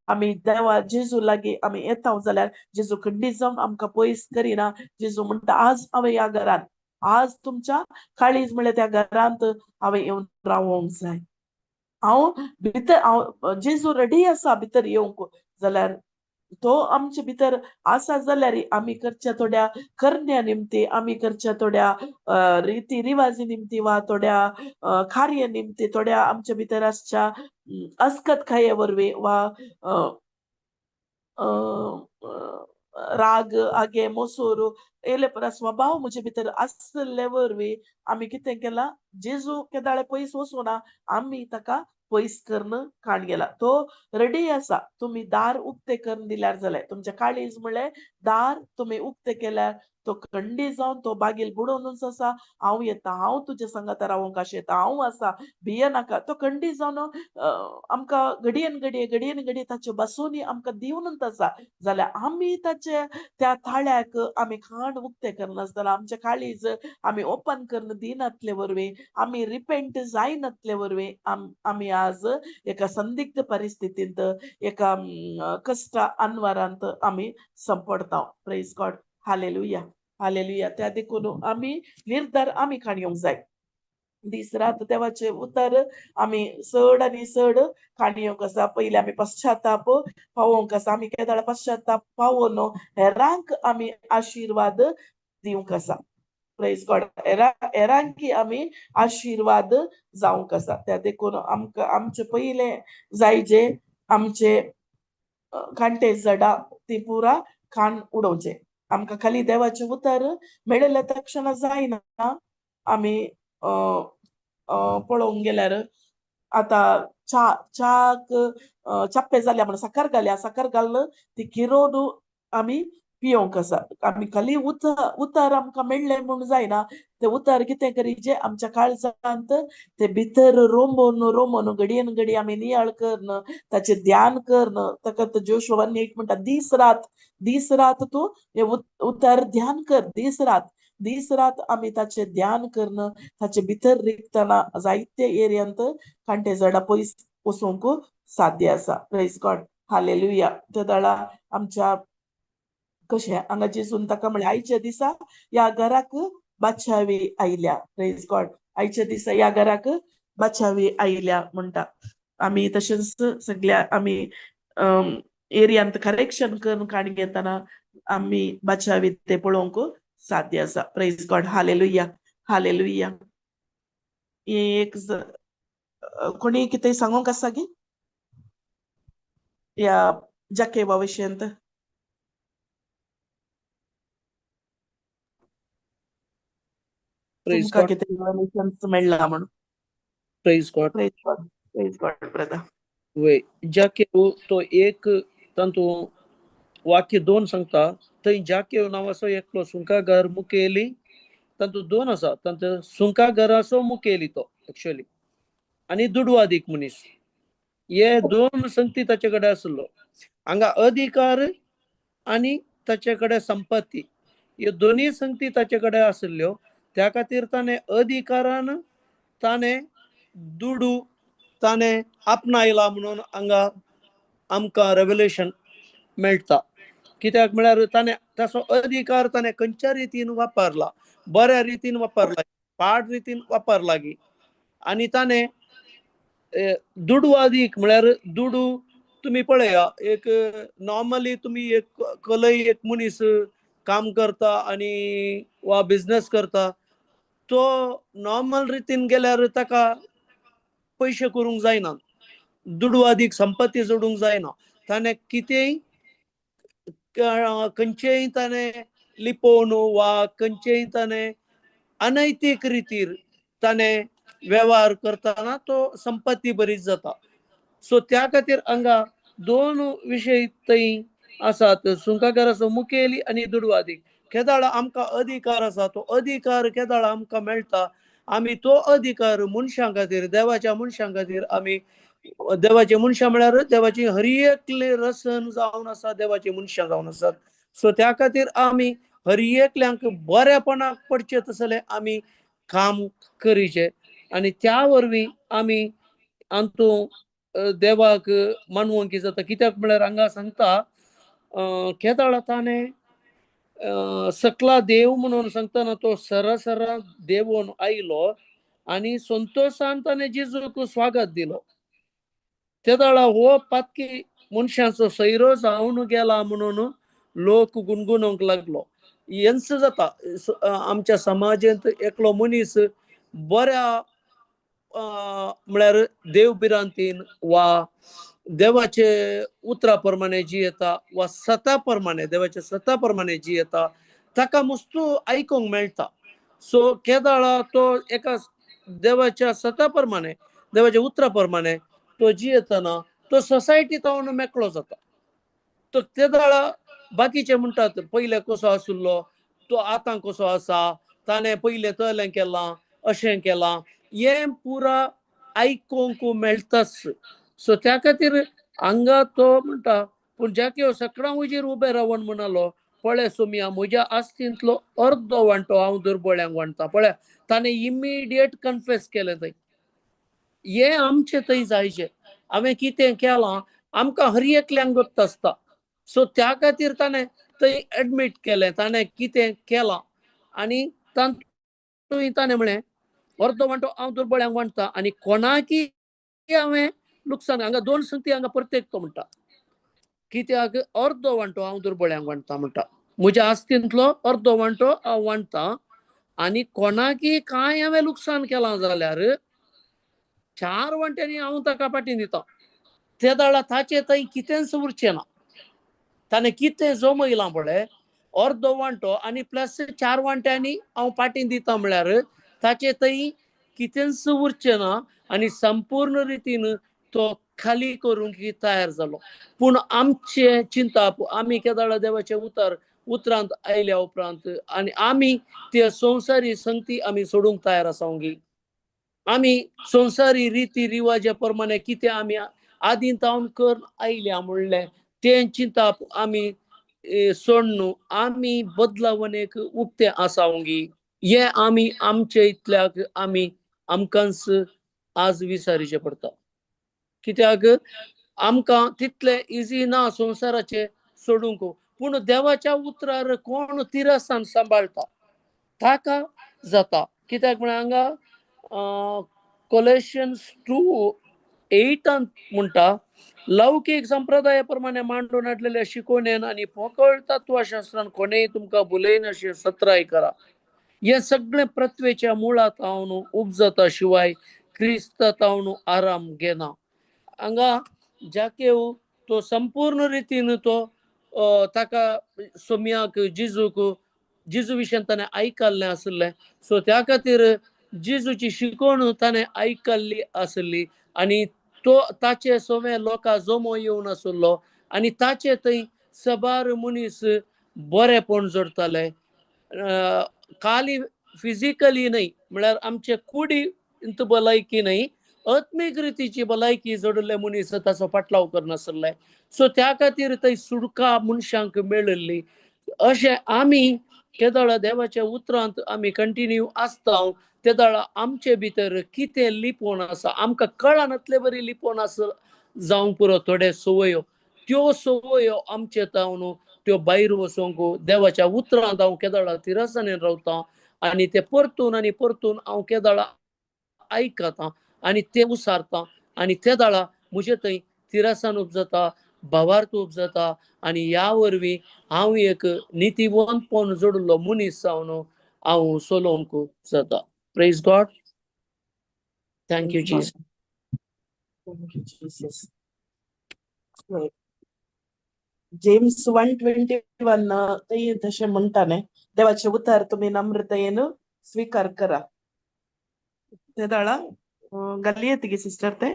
Speaker 1: आमी देवा जेजू लागीं आमी येता जाल्यार जेजू खंडीत जावन आमकां पयस करिना. जेजू म्हणटा, आज हांवें ह्या घरांत, आज तुमच्या काळीज म्हणल्यार त्या घरांत हांवें येवन रावोंक जाय. हांव भितर हांव जेजू रेडी आसा भितर येवंक जाल्यार तो आमचे भितर आसा जाल्यार आमी करच्या थोड्या करण्या निमती, आमी करच्या थोड्या रिती रिवाजी निमती वा थोड्या कार्य निमती, थोड्या आमच्या भितर आसच्या अस्कतकाये वरवीं वा राग आगे मोसोर येयले परस स्वभाव म्हजे भितर आसले वरवीं आमी कितें केलां, जेजू केदाळे पयस वचूना, आमी ताका पयस करून काण गेला. तो रेडी आसा, तुमी दार उक्तें करून दिल्यार जालें. तुमचें काळीज म्हणलें दार तुमी उक्तें केल्यार तो खंडी जावन तो बागील बुडोवनूच आसा, हांव येता, हांव तुज्या सांगाता रावोंक आशेता, हांव आसा, भिये नाका. तो खंडी जावन आमकां घडयेन घडये घडयेन घडये ताच्यो बसोनी आमकां दिवनूच आसा जाल्यार आमी ताचे त्या ताळ्याक आमी खाण उक्तें करनासतना, आमचें काळीज आमी ओपन करून दिनातले वरवीं, आमी रिपेंट जायनातले वरवीं आमी आज एका संदिग्ध परिस्थितींत, एका कश्टा अनवरांत आमी संपडता. Praise God, hallelujah. हालेलुया. त्या देखून आमी निर्धार आमी काडूंक जाय. दीस रात देवाचे उतर आमी चड आनी चड काणयोंक आसा. पयलीं आमी पश्चाताप पावोवंक आसा. आमी केदाळ पश्चाताप पावोन हेरांक आमी आशिर्वाद दिवंक आसा. Praise God. हेरांकी आमी आशिर्वाद जावंक आसा. त्या देखून आमकां आमचे पयलें जायजे आमचे कांटे जडा ती पुरा खाण उडोवचे. आमकां खाली देवाचें उतर मेळिल्लें तक्षणा जायना. आमी पळोवंक गेल्यार आतां च्या च्याक चाप्पे जाल्या म्हणून साकर घाल्या, साकर घालून ती किरोवन आमी पियोंक आसा. आमी खाली उतर उतर आमकां मेळ्ळें म्हूण जायना. तें उतर कितें करीजे आमच्या काळजांत ते भितर रोमोन रोमोन घडयेन घडी आमी नियाळ करून ताचें ध्यान करून ताका जोशुआ 1:8 म्हणटा, दीस रात दीस रात तूं हें उतर ध्यान कर. दीस रात दीस रात आमी ताचें ध्यान करून ताचे भितर रिगतना जायते एरियांत कांटे झाडां पयस वचूंक साध्य आसा. Praise God. Hallelujah. त्या दळा आमच्या कशें हांगा जेजून ताका म्हणलें, आयच्या दिसा ह्या घराक बाचावी आयल्या. Praise God. आयच्या दिसा ह्या घराक बाचावी आयल्या म्हणटा. आमी तशेंच सगल्या आमी एरियांत करेक्शन करून काणी घेतना आमी बाचावी ते पळोवंक साध्य आसा. Praise God. Hallelujah. Hallelujah. एक कोणी कितें सांगूंक आसा की ह्या जाकेवा विशयांत? तुमकां कितें मेळ्ळां म्हणून?
Speaker 5: Praise God.
Speaker 1: Praise God. Praise God brother.
Speaker 5: वय जाकेव तो एक तातूंत वाक्य 2 सांगता. थंय जाकेव नांवाचो एकलो सुंकागार मुखेली, तातूंत 2 आसा. तातूंत सुंकागाराचो मुखेली तो एक्चुअली आनी दुडवादीक मनीस, हे 2 संगती ताचे कडेन आसलो. हांगा अधिकार आनी ताचे कडेन संपत्ती, ह्यो दोनूय संगती ताचे कडेन आशिल्ल्यो. त्या खातीर ताणें अधिकारान ताणें दुडू ताणें आपणायला म्हणून हांगा आमकां रेवलेशन मेळटा. कित्याक म्हळ्यार ताणें ताचो अधिकार ताणें खंयच्या रितीन वापरला, बऱ्या रितीन वापरला, पाड रितीन वापरला गी. आनी ताणें दुडवादीक म्हळ्यार दुडू तुमी पळया, एक नॉर्मली तुमी एक कलय एक मनीस काम करता आनी वा बिजनेस करता, तो नॉर्मल रितीन गेल्यार ताका पयशे करूंक जायना, दुडवादीक संपत्ती जोडूंक जायना. ताणें कितेंय खंयचेय ताणें लिपोवन वा खंयचेय ताणें अनैतीक रितीर ताणें वेव्हार करतना तो संपत्ती बरीच जाता. सो त्या खातीर हांगा 2 विशय थंय आसात, सुंकागाराचो मुखेली आनी दुडवादीक. केदाळ आमकां अधिकार आसा, तो अधिकार केदाळ आमकां मेळटा, आमी तो अधिकार मनशां खातीर, देवाच्या मनशां खातीर, आमी देवाचे मनशां म्हळ्यार देवाची हर एकले रसन जावन आसा, देवाची मनशां जावन आसात. सो त्या खातीर आमी हर एकल्यांक बरेपणाक पडचें तसलें आमी काम करीचें आनी त्या वरवीं आमी आमतूं देवाक मानवंक जाता. कित्याक म्हळ्यार हांगा सांगता, केदाळ ताणें सकला देव म्हणून सांगतना तो सरासरा देवून आयलो आनी संतोशान ताणें जेजूक स्वागत दिलो. तेदाळा हो पातकी मनशांचो सैरो जावन गेला म्हणून लोक गुणगुणूंक लागलो. हेंच जाता आमच्या समाजेंत, एकलो मनीस बऱ्या म्हळ्यार देव भिरांतीन वा देवाचे उतरा प्रमाणे जियेता वा सता प्रमाणे, देवाच्या सता प्रमाणे जियेता, ताका मस्तू आयकूंक मेळटा. सो केदाळा तो एका देवाच्या सता प्रमाणे, देवाच्या उतरा प्रमाणे तो जियेतना तो सोसायटी तावन मेकळो जाता. तो तेदाळा बाकीचे म्हणटात पयले कसो आशिल्लो तो आतां कसो आसा, ताणें पयलें तलें केलां, अशें केलां, हें पुरा आयकूंक मेळटाच. सो त्या खातीर हांगा तो म्हणटा, पूण जाकेव सकाळ वजीर उबे रावन म्हणालो, पळय सोमिया, म्हज्या आस्तींतलो अर्दो वांटो हांव दुर्बळ्यांक वांटता. पळय ताणें इमिडिएट कन्फेस केलें थंय. हें आमचें थंय जायचें, हांवें कितें केलां आमकां हर एकल्यांक गोत्त आसता. सो त्या खातीर ताणें थंय एडमीट केलें, ताणें कितें केलां. आनी तातूंत ताणें म्हळें अर्दो वांटो हांव दुर्बळ्यांक वांटता आनी कोणाकी हांवें लुकसाण. हांगा दोन संगती हांगा प्रत्येक तो म्हणटा, कित्याक अर्दो वांटो हांव दुर्बळ्यांक वांटता म्हणटा, म्हज्या आस्तींतलो अर्दो वांटो हांव वांटता आनी कोणाकी कांय हांवें लुकसाण केलां जाल्यार 4 वांट्यांनी हांव ताका फाटीं दिता. ते दाळा ताचे थंय कितेंच उरचें ना, ताणें कितें जमयलां पळय अर्दो वांटो आनी प्लस 4 वांट्यांनी हांव फाटीं दिता म्हळ्यार ताचे थंय कितेंच उरचें ना आनी संपूर्ण रितीन तो खाली करूंक तयार जालो. पूण आमचें चिंताप आमी केदाळा देवाचें उतर उतरांत आयल्या उपरांत आनी आमी ते संवसारी संगती आमी सोडूंक तयार आसा. आमी संवसारी रिती रिवाजा प्रमाणे कितें आमी आदीं तावन करून आयल्या म्हणलें तें चिंताप आमी सोडून आमी बदलावणेक उक्ते आसावंगी. हें आमी आमचे इतल्याक आमी आमकांच आज विचारीचें पडटा, कित्याक आमकां तितलें इजी ना संवसाराचें सोडूंक. पूण देवाच्या उतरार कोण तिरसान सांबाळटा ताका जाता. कित्याक म्हळ्यार हांगा कोलेशन्स 2:8 म्हणटा, लौकीक संप्रदाया प्रमाणे मांडून हाडलेल्या शिकवणेन आनी पोकळ तत्वशास्त्रान कोणेय तुमकां भुलयन अशें सत्राय करा. हें सगळें पृथ्वेच्या मुळांत हांव उपजता शिवाय क्रिस्त तावन आराम घेना. हांगा जाकेव तो संपूर्ण रितीन तो ताका सोम्याक जिजूक जिजू विशयान ताणें आयकल्लें आसलें. सो त्या खातीर जिजूची शिकवण ताणें आयकल्ली आसली आनी तो ताचे सोमे लोकां जमो येवन आसलो आनी ताचे थंय सबार मनीस बरेपण जोडटाले. खाली फिजिकली न्हय म्हळ्यार आमचे कुडींत भलायकी न्हय, आत्मीक रितीची भलायकी जोडिल्ले मनीस ताचो फाटलाव करनासले. सो त्या खातीर थंय सुडका मनशांक मेळिल्ली. अशें आमी केदळा देवाच्या उतरांत आमी कंटिन्यू आसता तेदळा आमचे भितर कितें लिपोवन आसा आमकां कळनातले बरी लिपोवन आसा जावंक पुरो. थोडे संवयो त्यो संवयो आमचे तावन त्यो भायर वचोंक देवाच्या उतरांत हांव केदळा तिरसाणेन रावता आनी ते परतून आनी परतून हांव केदळा आयकता आनी ते उसारता आनी ते दाळा म्हजे थंय तिरसान उपजता, भावार्थ उपजता आनी ह्या वरवीं हांव एक नितीवंतपण जोडिल्लो मनीस जावन हांव चलोवंक जाता. Praise God. Thank you Jesus.
Speaker 1: Thank you Jesus. James 1:21 ते तशें म्हणटा न्ही, देवाचें उतर तुमी नम्रतेन स्वीकार करा. ते दाळा घाली येत गे सिस्टर ते.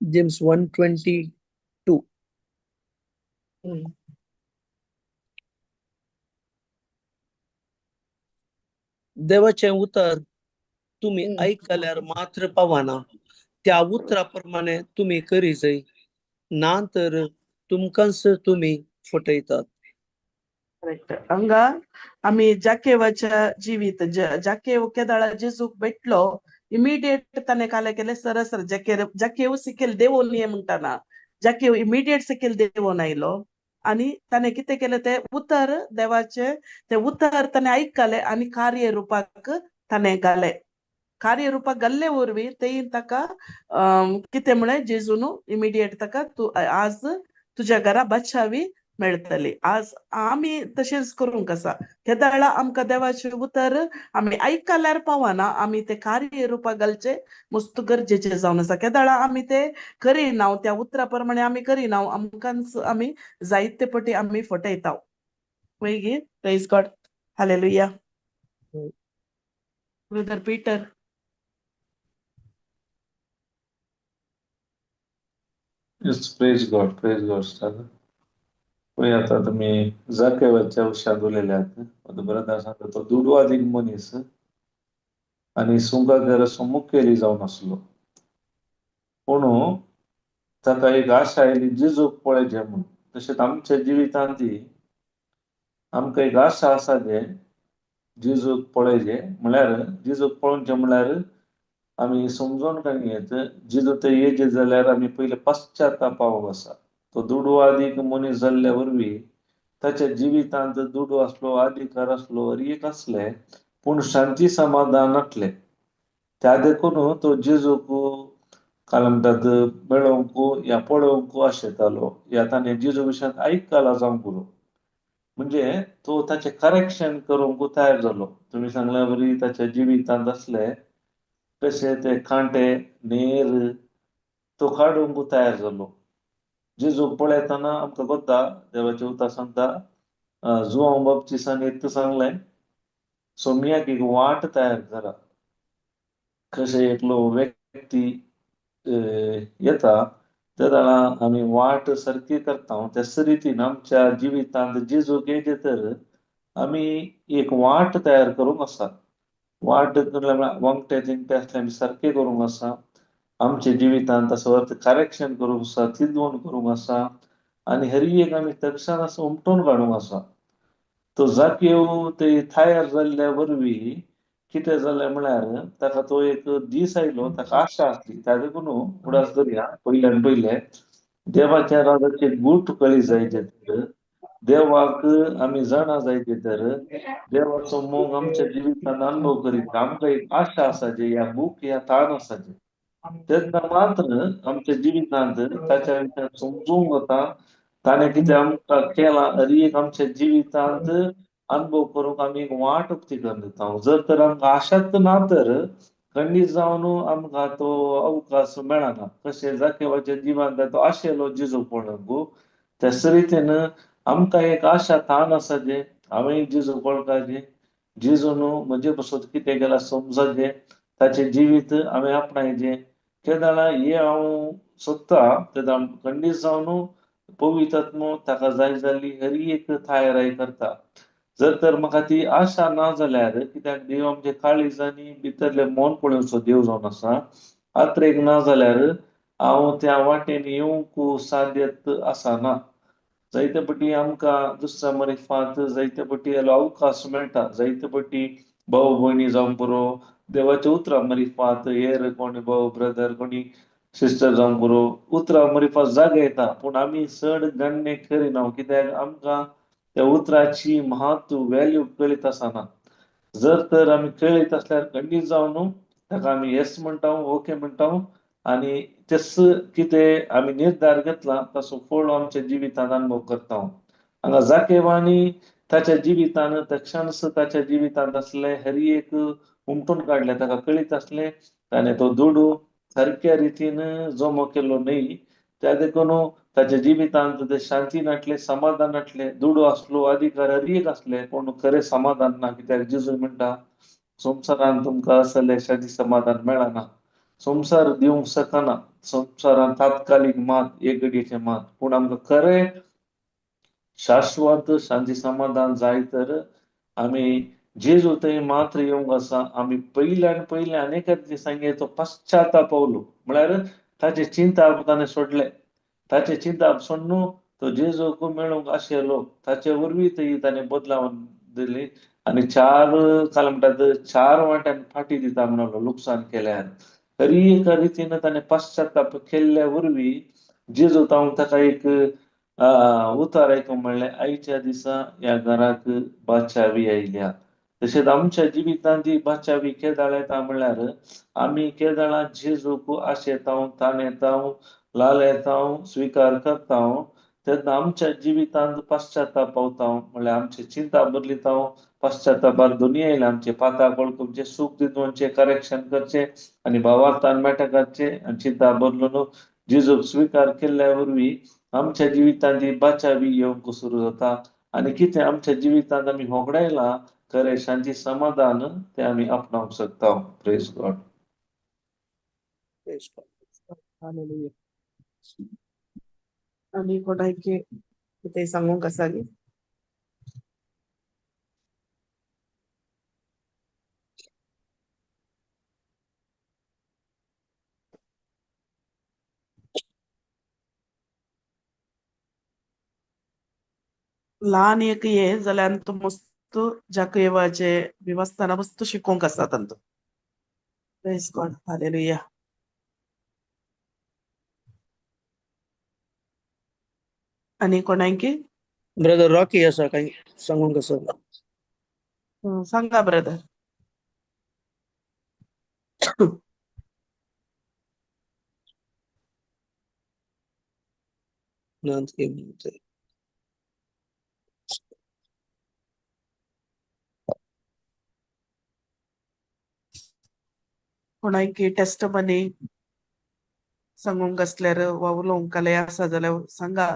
Speaker 5: जेम्स 1:22. देवाचें उतर तुमी आयकल्यार मात्र पावना, त्या उतरा प्रमाणे तुमी करी जाय, ना तर तुमकांच तुमी फटयतात.
Speaker 1: करेक्ट. हांगा आमी जाकेवाच्या जिवीत जाकेव केदाळा जेजूक भेटलो इमिडिएट ताणें काले केलें सरसर जाकेव सिकेल देवोन ये म्हणटाना जाकेव इमिडिएट सिकेल देवोन आयलो आनी ताणें कितें केलें तें उतर देवाचें तें उतर ताणें आयकलें आनी कार्य रुपाक ताणें घालें. कार्य रुपाक घाल्ले वरवीं तें ताका कितें म्हळें जेजून इमिडिएट ताका तूं आज तुज्या घरा बचावी मेळटली. आज आमी तशेंच करूंक आसा. केदाळा आमकां देवाचें उतर आमी आयकल्यार पावना, आमी तें कार्य रुपाक घालचें मस्त गरजेचें जावन आसा. केदाळा आमी तें करिना, त्या उतरा प्रमाणे आमी करिना, आमकांच आमी जायते पटी आमी फटयता. मागीर praise God. Hallelujah. Brother Peter.
Speaker 4: Yes, praise God, praise God, sir. पळय आतां तुमी जाकेवाच्या विशयांत उलयल्यात. आतां ब्रदर सांगता तो दुडवादीक मनीस आनी सुंगागर असो मुखेली जावन आसलो. पूण ताका एक आशा आयली जेजूक पळयचें म्हूण. तशेंच आमच्या जिवितांत आमकां एक आशा आसा जे जेजूक पळयचें म्हळ्यार जेजूक पळोवचें म्हळ्यार आमी समजोन काणी येत जेजू ते येजे जाल्यार आमी पयले पश्चातापावंक आसा. तो दुडू आदीक मनीस जाल्ल्या वरवीं ताच्या जिवितांत दुडू आसलो, अधिकार आसलो, हर एक आसले, पूण शांती समाधान नासलें. त्या देखून तो जेजूक काय म्हणटात मेळोवंक या पळोवंक आशेतालो, या ताणें जेजू विशयांत आयकलां जावंक पुरो. म्हणजे तो ताचें करेक्शन करूंक तयार जालो. तुमी सांगल्या वरी ताच्या जिवितांत आसले कशे ते कांटे नेर तो काडूंक तयार जालो. जेजूक पळयतना आमकां कोत्ता देवाचें उतर सांगता, जुवांव बाप्तिसान एक सांगलें, सोमयाक एक वाट तयार करा. कशें एकलो व्यक्ती येता तेन्ना आमी वाट सारकी करता, त्याच रितीन आमच्या जिवितांत जेजूक येयले तर आमी एक वाट तयार करूंक आसा. वाट वांकटे तिंगटे आसले आमी सारके करूंक आसा. आमच्या जिवितांत असो अर्थ करेक्शन करूंक आसा, तिदवण करूंक आसा आनी हर एक आमी तक्षण असो उमटून काडूंक आसा. तो जाकेव ते तयार जाल्ल्या वरवीं कितें जालें म्हळ्यार ताका तो एक दीस आयलो, ताका आशा आसली. त्या देखून उडास धरया पयल्यान पयले देवाच्या राजाचे गूट कळी जायचे तर, देवाक आमी जाणा जायचे तर, देवाचो मोग आमच्या जिवितान अनुभव करीत आमकां एक आशा आसाची, ह्या भूक ह्या ताण आसाची. तेन्ना मात्र आमच्या जिवितांत ताच्या विचार समजूंक वता, ताणें कितें आमकां केलां हर एक आमच्या जिवितांत अनुभव करूंक आमी एक वाट उक्ती करून दिता. जर तर आमकां आशाच ना तर खंडीत जावन आमकां तो अवकाश मेळना. कशें जाकेवाच्या जिवान तो आशेलो जेजू पळोवंक, त्याच रितीन आमकां एक आशा ताण आसा जे हांवें जेजू पळोवपाचें, जेजून म्हजे पासत कितें केलां समजाचें, ताचें जिवीत हांवें आपणायचें. केन्ना हें हांव सोदता तेन्ना खंडीत जावन पवित्र ताका जाय जाल्ली हर एक तयाराय करता. जर तर म्हाका ती आशा ना जाल्यार, कित्याक देव आमचे काळीज आनी भितरलें मन पळोवचो देव जावन आसा, आत्रेक ना जाल्यार हांव त्या वाटेन येवंक साध्यत आसना. जायते पटी आमकां दुसऱ्या मरिफात जायते पटी अवकाश मेळटा, जायते पटी भाव भयणी जावंक पुरो, देवाच्या उतरां मरिफात हेर कोणी भाव ब्रदर कोणी सिस्टर जावंक पुरो, उतरां मरिफात जागे येता, पूण आमी चड गण्य करिना. कित्याक आमकां त्या उतराची महत्व व्हॅल्यू कळीत आसना. जर तर आमी कळीत आसल्यार खंडीत जावन ताका आमी येस म्हणटा, ओके म्हणटा आनी तेच कितें आमी निर्धार घेतला ताचो फळ आमच्या जिवितान अनुभव करता. हांगा जाकेवानी ताच्या जिवितान तक्षणच ताच्या जिवितांत आसलें हर एक उमटून काडलें, ताका कळीत आसलें ताणें तो दुडू सारक्या रितीन जमो केलो न्हय, त्या देखून ताच्या जिवितांत ते शांती नासलें, समाधान नासलें. दुडू आसलो, अधिकार हर एक आसले, पूण खरें समाधान ना. कित्याक जेजू म्हणटा संवसारान तुमकां असलें शांती समाधान मेळना, संवसार दिवंक शकना, संवसारान तात्कालीक मात, एक घडयेचें मात, पूण आमकां खरें शाश्वत शांती समाधान जाय तर आमी जेजू थंय मात्र येवंक आसा. आमी पयल्यान पयलें अनेक दिसांनी तो पश्चाताप पावलो, म्हळ्यार ताचें चिंताप ताणें सोडलें, ताचें चिंताप सोडून तो जेजूक मेळूंक आशिल्लो, ताचे वरवीं थंय ताणें बदलावन दिली आनी चार काय म्हणटात चार वांट्यान फाटी दिता म्हणलो लुकसाण केल्यार. तरी एका रितीन ताणें पश्चाताप केल्ल्या वरवीं जेजू तावन ताका एक उतार आयकूंक मेळ्ळें, आयच्या दिसा ह्या घराक बाचावी आयल्या. तशेंच आमच्या जिवितांत ती बाचावी केदाळ येता म्हणल्यार आमी केदाळा जेजूक आशेताव, ताणेताव, लालेताव, स्विकार करता तेन्ना आमच्या जिवितांत पश्चाताप पावता, म्हणल्यार आमची चिंता बदलिता, पश्चातापार दोनी आयले आमचे पाता वळखुचे, सूख दिवचे, करेक्शन करचें आनी भावार्थान मेटा करचें आनी चिंता बदलून जेजूक स्विकार केल्ल्या वरवीं आमच्या जिवितांत ती बाचावी येवंक सुरू जाता आनी कितें आमच्या जिवितांत आमी होगडायलां खरें शांती समाधान तें आमी आपणावंक शकता. Praise God.
Speaker 3: Praise God.
Speaker 1: Hallelujah. आनी कोणायकी कितें सांगूंक आसा गी? ल्हान एक हे जाल्यार तो मस्त जाकयवाचे विवस्थाना मस्त शिकोवंक आसा तांचो. Praise God. Hallelujah. आनी कोणाकी?
Speaker 5: ब्रदर रॉकी आसा काही सांगूंक आसा?
Speaker 1: सांगा ब्रदर.
Speaker 5: ना.
Speaker 1: कोणाकी टेस्टमनी सांगूंक आसल्यार वा उलोवंक आसा जाल्यार सांगा.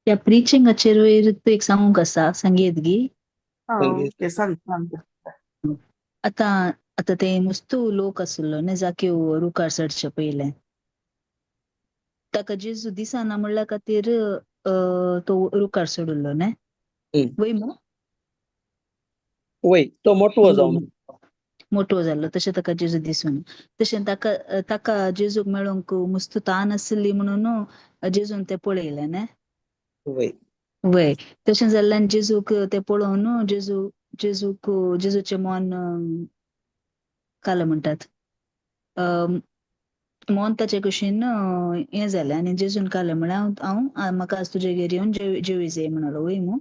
Speaker 2: त्या प्रिचिंगाचेर वयर एक सांगूंक आसा, सांगयेत गी?
Speaker 1: ओके, सांग सांग.
Speaker 2: आतां आतां ते मुस्तू लोक आसलो न्ही जाक्यो रुखार चडचे पयलें, ताका जेजू दिसना म्हणल्या खातीर तो रुखार चडिल्लो न्ही, वय मू?
Speaker 5: वय, तो मोटवो जावन.
Speaker 2: मोटो जाल्लो, तशें ताका जेजू दिसून, तशें ताका ताका जेजूक मेळोंक मुस्तू तान आसली म्हणून जेजून ते पळयलें न्ही.
Speaker 5: वय.
Speaker 2: वय, तशें जाल्ल्यान जेजूक ते पळोवन जेजू जेजूक जेजूचें मन काल म्हणटात मन ताचे कुशीन हें जालें आनी जेजून कालें म्हळ्यार हांव हांव म्हाका आज तुजेगेर येवन जेवी जाय म्हणलो, वय मू?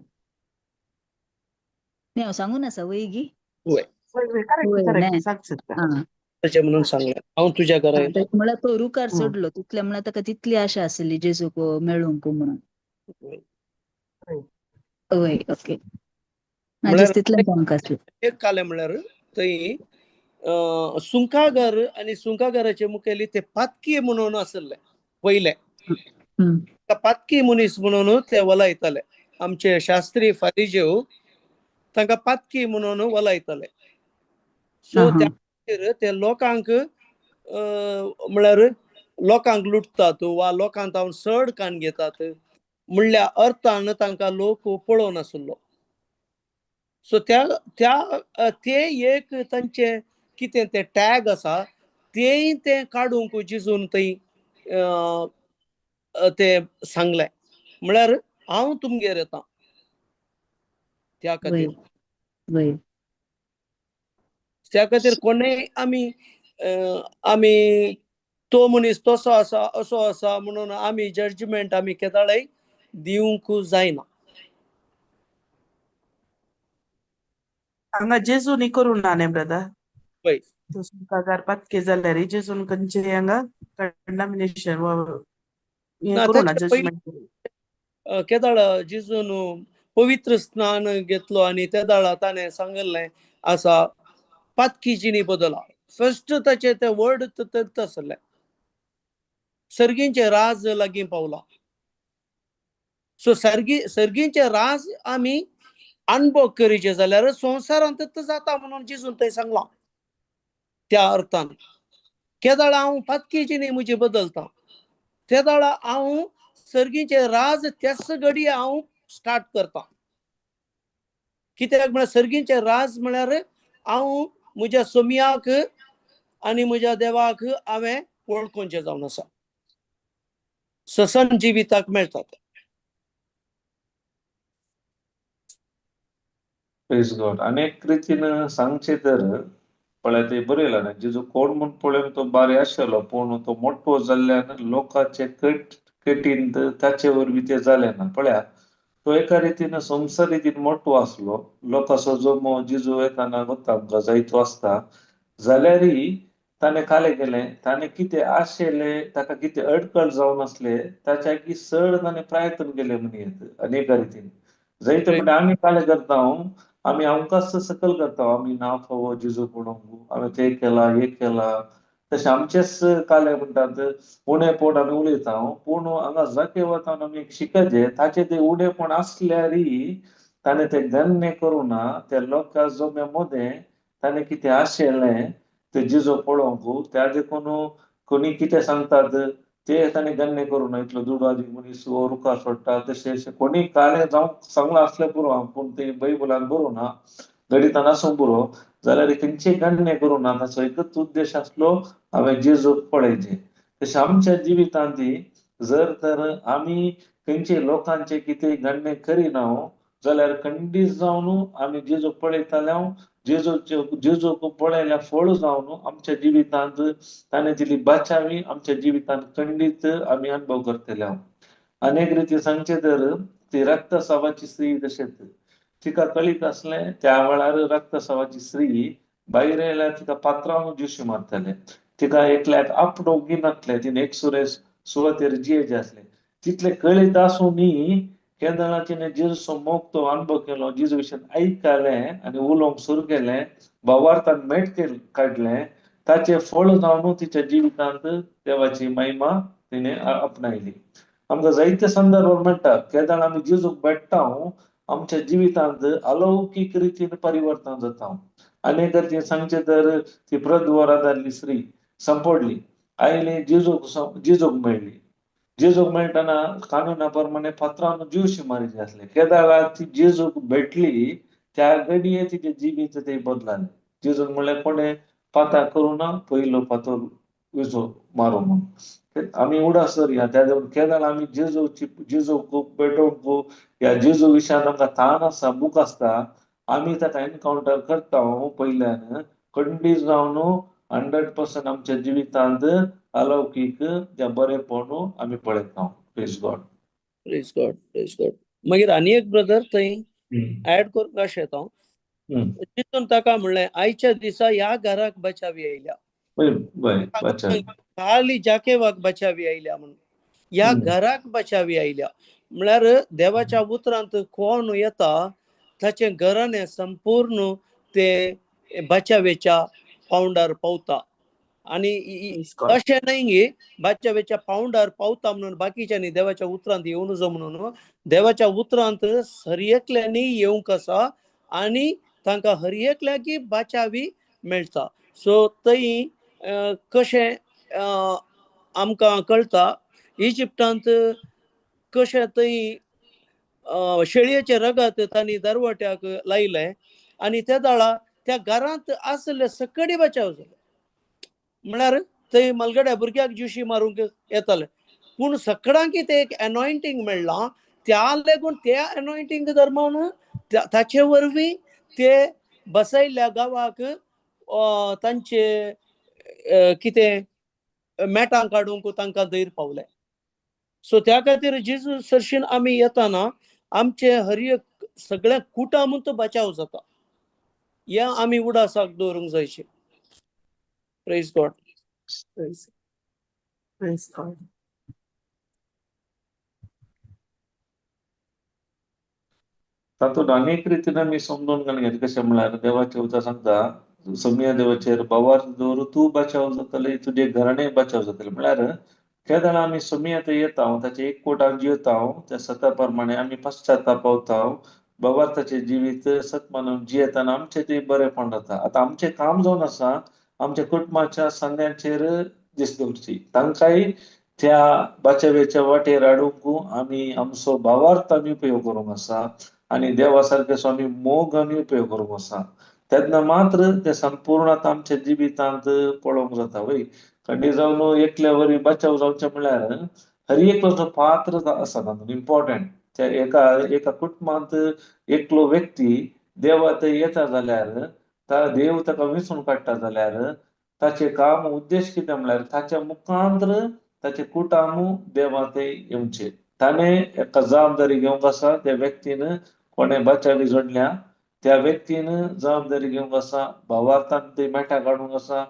Speaker 2: न्ही, हांव सांगून आसा, वय गी?
Speaker 5: वय.
Speaker 1: तशें
Speaker 5: म्हणून सांगलें हांव तुज्या घरा येता.
Speaker 2: म्हळ्यार तो रुखार चडलो तितले म्हळ्यार ताका तितली आशा आसली जेजूक मेळूंक म्हणून. वय, ओके, तितलें सांगूंक आसलें.
Speaker 5: एक कालें म्हळ्यार थंय सुंकागर आनी सुंकागराचे मुखेली ते पातकी म्हणून आसले पयले, पातकी मनीस म्हणून ते वलायताले. आमचे शास्त्री फारिजेव तांकां पातकी म्हणून वलायताले. सो त्या खातीर ते लोकांक म्हळ्यार लोकांक लुटतात वा लोकांक हांव चड कान घेतात म्हणल्या अर्थान तांकां लोक पळोवन आसलो. सो त्या त्या ते एक तांचे कितें ते टॅग आसा तेय ते काडूंक जिजून थंय ते सांगलें म्हळ्यार हांव तुमगेर येता त्या खातीर. त्या खातीर कोणेय आमी आमी तो मनीस तसो आसा असो आसा म्हणून आमी जजमेंट आमी केदाळय दिवंक जायना.
Speaker 1: हांगा जेजूनी करूं ना न्ही ब्रदर?
Speaker 5: वय.
Speaker 1: सुंकागार पातके जाल्यार जेजून खंयचे हांगा कंडामिनेशन वा हें करूं ना, जजमेंट.
Speaker 5: केदाळ जेजून पवित्र स्नान घेतलो आनी तेदाळा ताणें सांगिल्लें आसा पातकी जिणी बदला. फर्स्ट ताचे ते वर्ड आसले सर्गींचे राज लागीं पावला. सो सर्गींचे राज आमी अनुभव करीचे जाल्यार संवसारांत जाता म्हणून जेजून थंय सांगलां. त्या अर्थान केदाळा हांव पातकी जिणी म्हजी बदलता तेदाळा हांव सर्गींचे राज त्याच घडये हांव स्टार्ट करता. कित्याक म्हळ्यार सर्गींचे राज म्हळ्यार हांव म्हज्या सोमयाक आनी म्हज्या देवाक हांवें वळखुचें जावन आसा, ससन जिविताक मेळटा.
Speaker 4: प्रेज गॉड. अनेक रितीन सांगचें तर पळय ते बरयलां न्ही, जेजू कोण म्हूण पळोवन तो बारी आशिल्लो पूण तो मोटो जाल्ल्यान लोकांचे कठीण ताचे वरवीं तें जालें ना. पळया तो एका रितीन संवसार रितीन मोटो आसलो, लोकांचो जमो जेजू येताना वता आमकां जायतो आसता जाल्यारय ताणें कालें केलें, ताणें कितें आशिल्लें ताका कितें अडकळ जावन आसलें ताच्या की चड ताणें प्रयत्न केले म्हणयेत. आनी एका रितीन जायते म्हणजे आमी कालें करता, आमी आमकांच सकल करता, आमी ना फावो जेजू पळोवंक, हांवें तें केलां हें केलां, तशें आमचेच काले म्हणटात उणेपण आमी उलयता. पूण हांगा जाके वता आमी एक शिकचे ताचें तें उणेपण आसल्यारय ताणें तें गण्य करूं ना. त्या लोकां जम्या मदें ताणें कितें आशिल्लें तें जेजू पळोवंक, त्या देखून कोणी कितें सांगतात ते ताणें गण्य करूं ना. इतलो दुडवादीक मनीस हो रुखार सोडटा तशें कोणी कालें जावंक सांगलां आसलें पुरो, पूण तें बायबलान बरोवं ना, गणितान आसूं पुरो, जाल्यार खंयचें गण्य करूं ना. ताचो एकच उद्देश आसलो हांवें जेजूक पळयचें. तशें आमच्या जिवितांत जर तर आमी खंयचे लोकांचे कितें गण्य करिना जाल्यार खंडीत जावन आमी जेजूक पळयताले, जेजूचे जेजूक पळयल्या फळ जावन आमच्या जिवितांत ताणें दिली बाचावी आमच्या जिवितांत खंडीत आमी अनुभव करतले. अनेक रिती सांगचें तर ती रक्तसावाची स्त्री तशेंच तिका कळीत आसलें त्या वेळार रक्तसावाची स्त्री भायर आयल्यार तिका पात्रांव ज्युशी मारताले, तिका एकल्याक आपडोवंक नासलें, तिणें एकसुरे सुवातेर जियेचें आसलें. तितलें कळीत आसूनय केदळा तिणें जेजूचो मोग तो अनुभव केलो, जेजू विशयान आयकलें आनी उलोवंक सुरू केलें, भावार्थान मेट काडलें, ताचें फळ जावन तिच्या जिवितांत देवाची महिमा तिणें आपणायली. आमकां जायते संदर्भ मेळटा केदळ आमी जेजूक भेट्टा आमच्या जिवितांत अलौकीक रितीन परिवर्तन जाता. अनेक रितीन सांगचें तर ती प्रद्वारांत आसली स्त्री संपडली, आयली जेजूक जेजूक मेळ्ळी. जेजूक मेळटना कानुना प्रमाणे फातरान जीवशी मारीचे आसले. केदाळा ती जेजूक भेटली त्या घडये तिचें जिवीत ते बदलालें. जेजून म्हणलें कोणें पातां करूं ना, पयलो फातर विजो मारू म्हूण. आमी उडास धरया त्या केदळ आमी जेजूची जेजूक भेटोवंक ह्या जेजू विशयान आमकां ताण आसा, बूक आसता, आमी ताका एनकावंटर करता पयल्यान खंडीत जावन 100% आमच्या जिवितांत अलौकीक जें बरेपण आमी पळयता. Praise God.
Speaker 5: Praise God, praise God. मागीर आनी एक ब्रदर थंय ऍड करूंक अशें येता, जितून ताका म्हणलें आयच्या दिसा ह्या घराक बचावी आयल्या, खाली जाकेवाक बचावी आयल्या म्हणून, ह्या घराक बचावी आयल्या म्हळ्यार देवाच्या उतरांत कोण येता ताचें घराणें संपूर्ण ते बचावेच्या पावंडार पावता. आनी अशें न्हय गे बाच्यावेच्या पावंडार पावता म्हणून बाकीच्यांनी देवाच्या उतरांत येवं नजो म्हणून, देवाच्या उतरांत हर एकल्यांनी येवंक आसा आनी तांकां हर एकल्याकी बाचावी मेळटा. सो थंय कशें आमकां कळटा इजिप्टांत कशें थंय शेळयेचें रगत तांणी दरवट्याक लायलें आनी त्या दाळा त्या घरांत आसले सकडी बचाव जाले. म्हळ्यार थंय मलगड्या भुरग्याक ज्युशी मारूंक येताले, पूण सकडांकी ते एक एनॉयंटींग मेळ्ळां, त्या लागून त्या एनॉयंटींग धर्मान ताचे वरवीं ते बसयल्ल्या गांवाक तांचे कितें मेटां काडूंक तांकां धैर्य पावलें. सो त्या खातीर जेजू सरशीन आमी येताना आमचे हर एक सगळ्या कुटामूत बचाव जाता, या आमी उडासाक दवरूंक जायचे. Praise God.
Speaker 1: Praise God.
Speaker 4: तातूंत अनेक रितीन आमी समजून घेतलें. कशें म्हळ्यार देवाचें उतर सांगता समिया देवाचेर भावार्थ दवर तूं बचाव जातलें, तुजें घराणें बचाव जातलें. म्हळ्यार केदळा आमी समिया थंय येता ताचे एक कोटान जियेता त्या सता प्रमाणे आमी पश्चाताप पावता, भावार्थाचें जिवीत सत मानून जियेतना आमचें तें बरेंपण जाता. आतां आमचें काम जावन आसा आमच्या कुटुंबाच्या सांग्यांचेर दीस दवरची, तांकांय त्या बाचावेच्या वाटेर हाडूंक आमी आमचो भावार्थ आमी उपयोग करूंक आसा आनी देवा सारकेचो आमी मोग आमी उपयोग करूंक आसा. तेन्ना मात्र तें संपूर्ण आतां आमच्या जिवितांत पळोवंक जाता. वय खंडी जावन एकल्या वरी बचाव जावचें म्हळ्यार हर एकलो पात्र आसा तातूंत इम्पॉर्टंट. त्या एका एका कुटुंबांत एकलो व्यक्ती देवा थंय येता जाल्यार देव ताका विंचून काडटा जाल्यार ताचें काम उद्देश कितें म्हळ्यार ताच्या मुखांत्र ताचें कुटामू देवा थंय येवचें. ताणें एका जबाबदारी घेवंक आसा, त्या व्यक्तीन कोणें बचावी जोडल्या त्या व्यक्तीन जबाबदारी घेवंक आसा, भावार्थान ती मेटां काडूंक आसा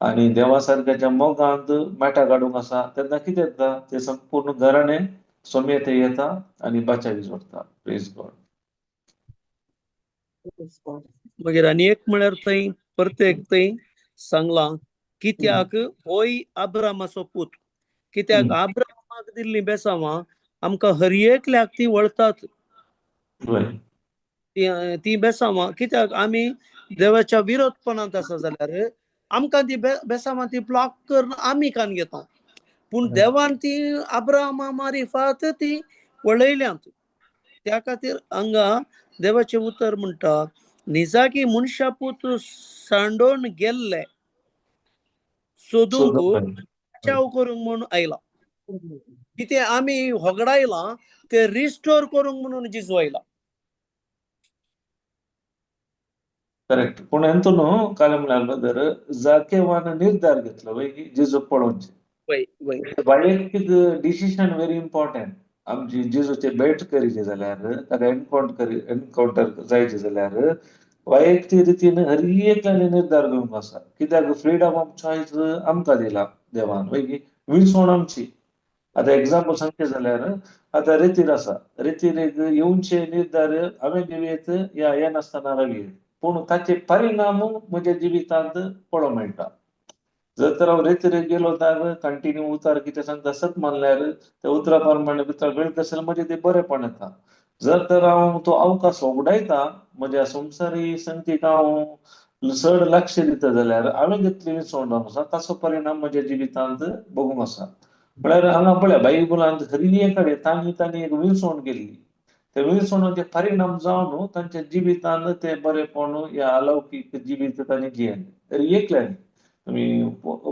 Speaker 4: आनी देवा सारक्याच्या मोगांत मेटां काडूंक आसा. तेन्ना कितें जाता तें संपूर्ण घराणें सोम्ये थंय येता आनी बचावी जोडटा. Praise God.
Speaker 5: मागीर आनी एक म्हळ्यार थंय प्रत्येक थंय सांगलां कित्याक होय आब्रामाचो पूत, कित्याक आब्रामाक दिल्लीं बेसांवां आमकां हर एकल्याक ती वळतात, ती बेसांवां कित्याक आमी देवाच्या विरोधपणांत आसा जाल्यार आमकां ती बेसांवां ती ब्लॉक करून आमी कान घेता, पूण देवान ती आब्रामा मारिफात ती वळयल्यांत. त्या खातीर हांगा देवाचें उतर म्हणटा निजाकी मनशा पूत सांडोवन गेल्ले सोदूंक बचाव करूंक म्हणून आयला. कितें आमी होगडायलां ते रिस्टोर करूंक म्हणून जेजू आयला.
Speaker 4: करेक्ट. पूण हेंतू न्हू काल म्हणल्यार ब्रदर जाकेवान निर्धार घेतलो वय की जेजूक पळोवचें.
Speaker 5: वय वय.
Speaker 4: वैयक्तीक डिसिशन व्हेरी इम्पॉर्टंट. आमची जेजूचे भेट करीचे जाल्यार, ताका एनकावंटर जायचे जाल्यार वैयक्तीक रितीन हर एकल्याने निर्धार घेवंक आसा. कित्याक फ्रीडम ऑफ चॉयस आमकां दिला देवान वय की, विंचवण आमची. आतां एग्जाम्पल सांगचें जाल्यार आतां रेतीर आसा, रेतीर एक येवचे निर्धार हांवें घेवयेत या येनासतना रावयेत, पूण ताचे परिणाम म्हज्या जिवितांत पळोवंक मेळटा. जर तर हांव रेतीर गेलो तर कंटिन्यू उतार कितें सांगता सत मानल्यार त्या उतरा प्रमाणे भितर वेळ कशें म्हजें तें बरेंपण येता. जर तर हांव तो अवकाश उगडायता म्हज्या संवसारी संगतीक हांव चड लक्ष दिता जाल्यार हांवें घेतली विंचवण जावन आसा ताचो परिणाम म्हज्या जिवितांत भोगूंक आसा. म्हळ्यार हांगा पळय बायबलांत हर कडेन तांणी तांणी एक विंचवण केल्ली, त्या विंचवणाचे परिणाम जावन तांच्या जिवितांत ते बरेपण ह्या अलौकीक जिवीत तांणी जियेलें. हर एकल्यानी तुमी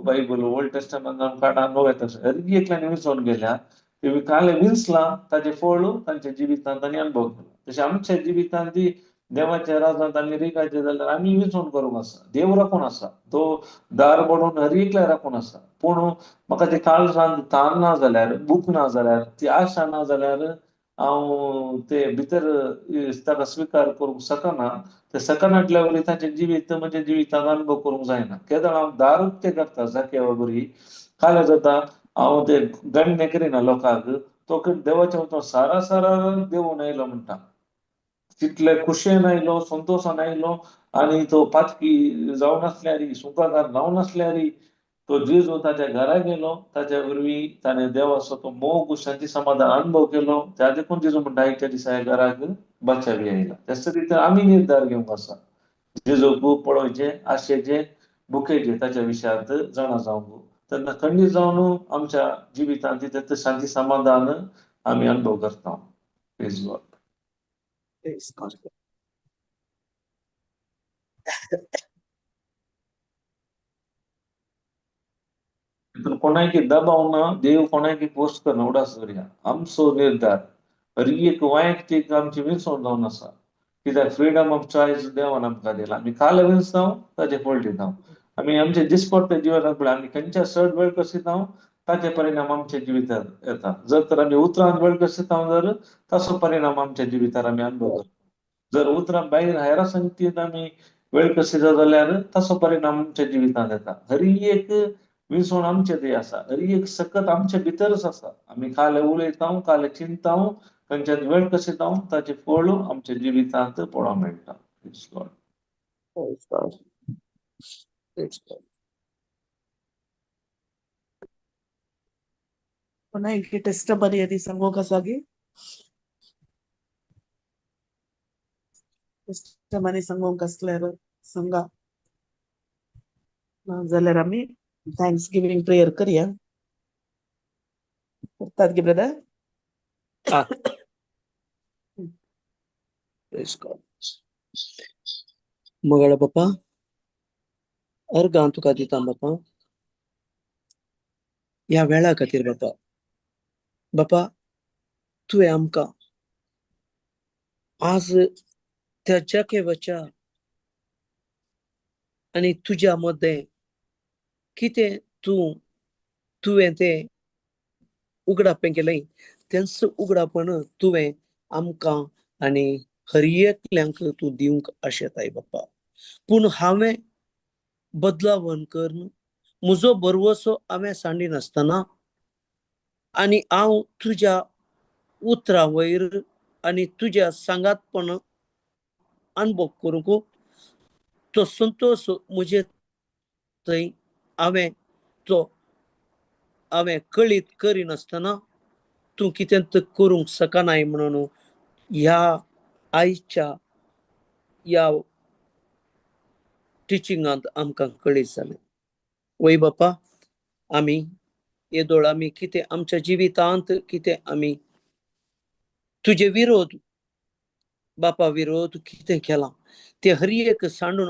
Speaker 4: बायबल ओल्ड टेस्टमेंटान काडा नवें टेस्टमेंट हर एकल्यानी विंचवण केल्या, ते काले विंचलां ताचें फळ तांच्या जिवितांत तांणी अनुभव केला. तशें आमच्या जिवितांत ती देवाच्या राजांत आमी रिगायचें जाल्यार आमी विंचवण करूंक आसा. देव राखून आसा, तो दार बडोवन हर एकल्या राखून आसा. पूण म्हाका ते काळजांत तान ना जाल्यार, भूक ना जाल्यार, ती आशा ना जाल्यार हांव ते भितर ताका स्विकार करूंक शकना. ते शकनाटल्या वरी ताचें जिवीत म्हज्या जिवितांत अनुभव करूंक जायना. केदळ हांव दार उक्तें करता जाक्या बरी काल्या जाता हांव ते गण्य करिना लोकांक, तो देवाच्या वचून सारा सारा देवून आयलो म्हणटा, तितले खुशयेन आयलो, संतोशान आयलो आनी तो पातकी जावन आसल्यारी, सुंकाकार जावन आसल्यारी तो जेजू ताच्या घरा गेलो, ताच्या वरवीं ताणें देवाचो तो मोग शांती समाधान अनुभव केलो. त्या देखून जेजू म्हणटा आयच्या दिसा ह्या घराक बचावी आयला. त्याच रितीन आमी निर्धार घेवंक आसा जेजूक पळोवचें, आशेचें, भुकेचें, ताच्या विशयांत जाणा जावंक. तेन्ना खंडीत जावन आमच्या जिवितांत तितलें शांती समाधान आमी अनुभव करता. Praise God.
Speaker 1: Praise God.
Speaker 4: तितून कोणाकी दबाव ना, देव कोणाकी पोस्ट करना, उडास दवरया आमचो निर्धार हर एक वैयक्तीक आमची विंचवण जावन आसा. कित्याक फ्रीडम ऑफ चॉयस देवान आमकां दिला. आमी काल विंचता ताचे फळ दिता. आमी आमचे दिसपट्टे जिवनांत पळय आमी खंयच्या चड वेळ कसिता ताचे परिणाम आमच्या जिवितार येता. जर तर आमी उतरान वेळ कसिता जर ताचो परिणाम आमच्या जिवितार आमी अनुभव करता. जर उतरां भायर हेरा संगतीन आमी वेळ कसिता जाल्यार ताचो परिणाम आमच्या जिवितांत येता. हर एक विंचवण आमचे थंय आसा, हर एक सकत आमचे भितरच आसा. आमी काले उलयता, काले चिंतता, खंयच्यान वेळ कसिता ताचें फळ आमच्या जिवितांत पळोवंक मेळटा. Praise God.
Speaker 1: Praise God. Praise God. कोणाक टेस्टमनी यदि सांगूंक आसा गी? टेस्टमनी सांगूंक आसल्यार सांगा, ना जाल्यार आमी thanks giving prayer करया. करतात गी brother?
Speaker 5: Praise God. मोगाळ बापा, अर्गां तुका दिता बापा ह्या वेळा खातीर. बापा, बापा तुवें आमकां आज त्या जाकेवाच्या आनी तुज्या मदें कितें तूं तुवें तें उगडापें केलें, तेंच उगडापण तुवें आमकां आनी हर एकल्यांक तूं दिवंक आशेताय बाप्पा. पूण हांवें बदलावण करून म्हजो भरवसो हांवें सांडिनासतना आनी हांव तुज्या उतरां वयर आनी तुज्या सांगातपण अनुभव करूंक तो संतोश म्हजे थंय हांवें तो हांवें कळीत करिनासतना तूं कितें करूंक शकनाय म्हणून ह्या आयच्या ह्या टिचिंगांत आमकां कळीत जालें. वय बापा, आमी येदोळ आमी कितें आमच्या जिवितांत कितें आमी तुजे विरोध बापा विरोध कितें केलां तें हर एक सांडून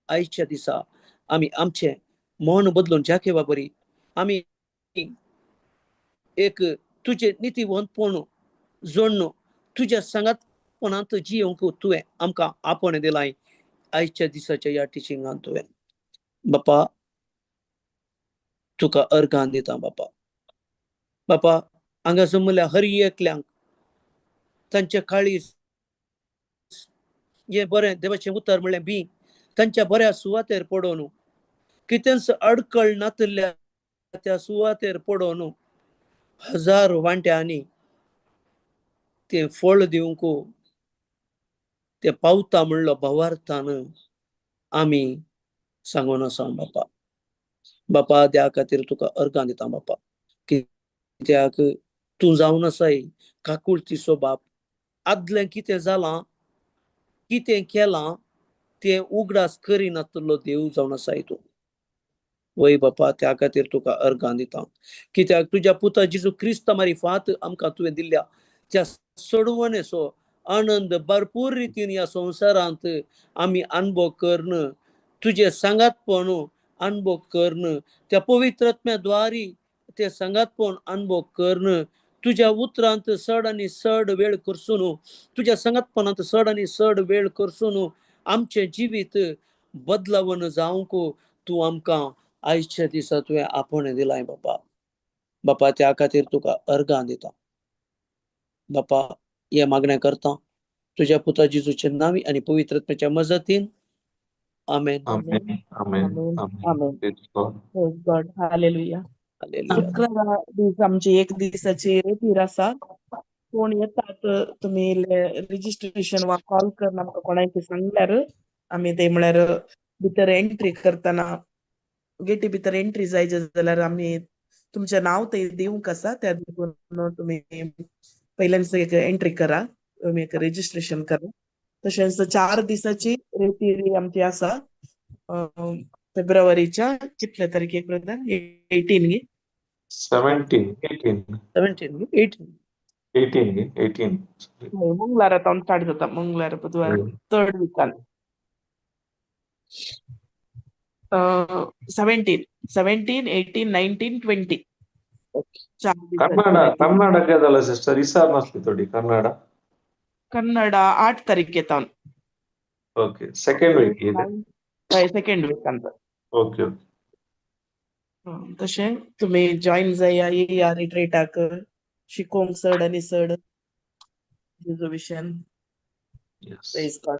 Speaker 5: आयच्या दिसा आमी आमचें मन बदलून जाकेवा बरी आमी एक तुजें नितीवंतपण जोडून तुज्या सांगातपणांत जियोवंक तुवें आमकां आपोवणें दिलां. आयच्या दिसाच्या ह्या टिचिंगान तुवें. बापा तुका अर्गान दिता बापा. बापा हांगा जमल्या हर एकल्यांक तांच्या काळीज हें बरें देवाचें उतर म्हणलें बी तांच्या बऱ्या सुवातेर पडोवन कितेंच अडकळ नातिल्ल्या त्या सुवातेर पडोवन हजार वांट्यांनी तें फळ दिवंक तें पावता म्हणलो भावार्थान आमी सांगून आसा बापा. बापा त्या खातीर तुका अर्गां दिता बापा, कित्याक तूं जावन आसाय काकुळतीचो बाप. आदलें कितें जालां कितें केलां तें उगडास करिनातलो देव जावन आसाय तूं. वय बापा त्या खातीर तुका अर्गां दिता, कित्याक तुज्या पुता जेजू क्रिस्ता मारिफात आमकां तुवें दिल्ल्या त्या सोडवणेचो आनंद भरपूर रितीन ह्या संवसारांत आमी अनुभव करून तुजें सांगातपण अनुभव करून त्या पवित्र आत्म्या ते सांगातपण अनुभव करून तुज्या उतरांत चड आनी चड वेळ करसून तुज्या सांगातपणांत चड आनी चड वेळ करसून आमचें जिवीत बदलावन जावंक तूं आमकां आयच्या दिसा तुवें आपोवणें दिलाय बापा. बापा त्या खातीर तुका अर्गां दिता बापा. हें मागणें करता तुज्या पुता जेजूच्या नांवी आनी पवित्र आत्म्याच्या मजतीन. आमेन.
Speaker 4: आमेन, आमेन,
Speaker 1: आमेन.
Speaker 4: आमेन.
Speaker 1: आमेन.
Speaker 4: Praise God.
Speaker 1: Praise God. Hallelujah.
Speaker 5: Hallelujah.
Speaker 1: शुक्रारा दीस आमची एक दिसाची रेतीर आसा. कोण येतात तुमी रजिस्ट्रेशन वा कॉल करून आमकां कोणाक सांगल्यार आमी ते म्हळ्यार भितर एंट्री करतना गेटी भितर एंट्री जाय जाल्यार आमी तुमचें नांव थंय दिवंक आसा, त्या देखून तुमी पयल्यान एक एंट्री करा, तुमी एक रजिस्ट्रेशन करा. तशेंच 4 दिसाची रेतीर आमची आसा फेब्रुवारीच्या कितल्या तारखेक ब्रदर? 18 न्ही?
Speaker 4: 17, 18.
Speaker 5: 17, 18.
Speaker 4: 18, 18.
Speaker 1: हय, मंगळारा तावन स्टार्ट जाता, मंगळार बुधवार थर्ड विकान 17, 17, 18, 19, 20. 4 दिसाची
Speaker 4: कन्नड
Speaker 1: रेतीर.
Speaker 4: कन्नड जालें सिस्टर, इसार नासली थोडी कन्नड.
Speaker 1: कन्नड 8 तारखे तावन.
Speaker 4: ओके, सेकंड वीक இது.
Speaker 1: हय, सेकंड विकान.
Speaker 4: Okay okay.
Speaker 1: तशें तुमी जॉईन जाया, येया रिट्रीटाक शिकोवंक चड आनी चड जेजू विशयान.
Speaker 4: Yes.
Speaker 1: Praise God.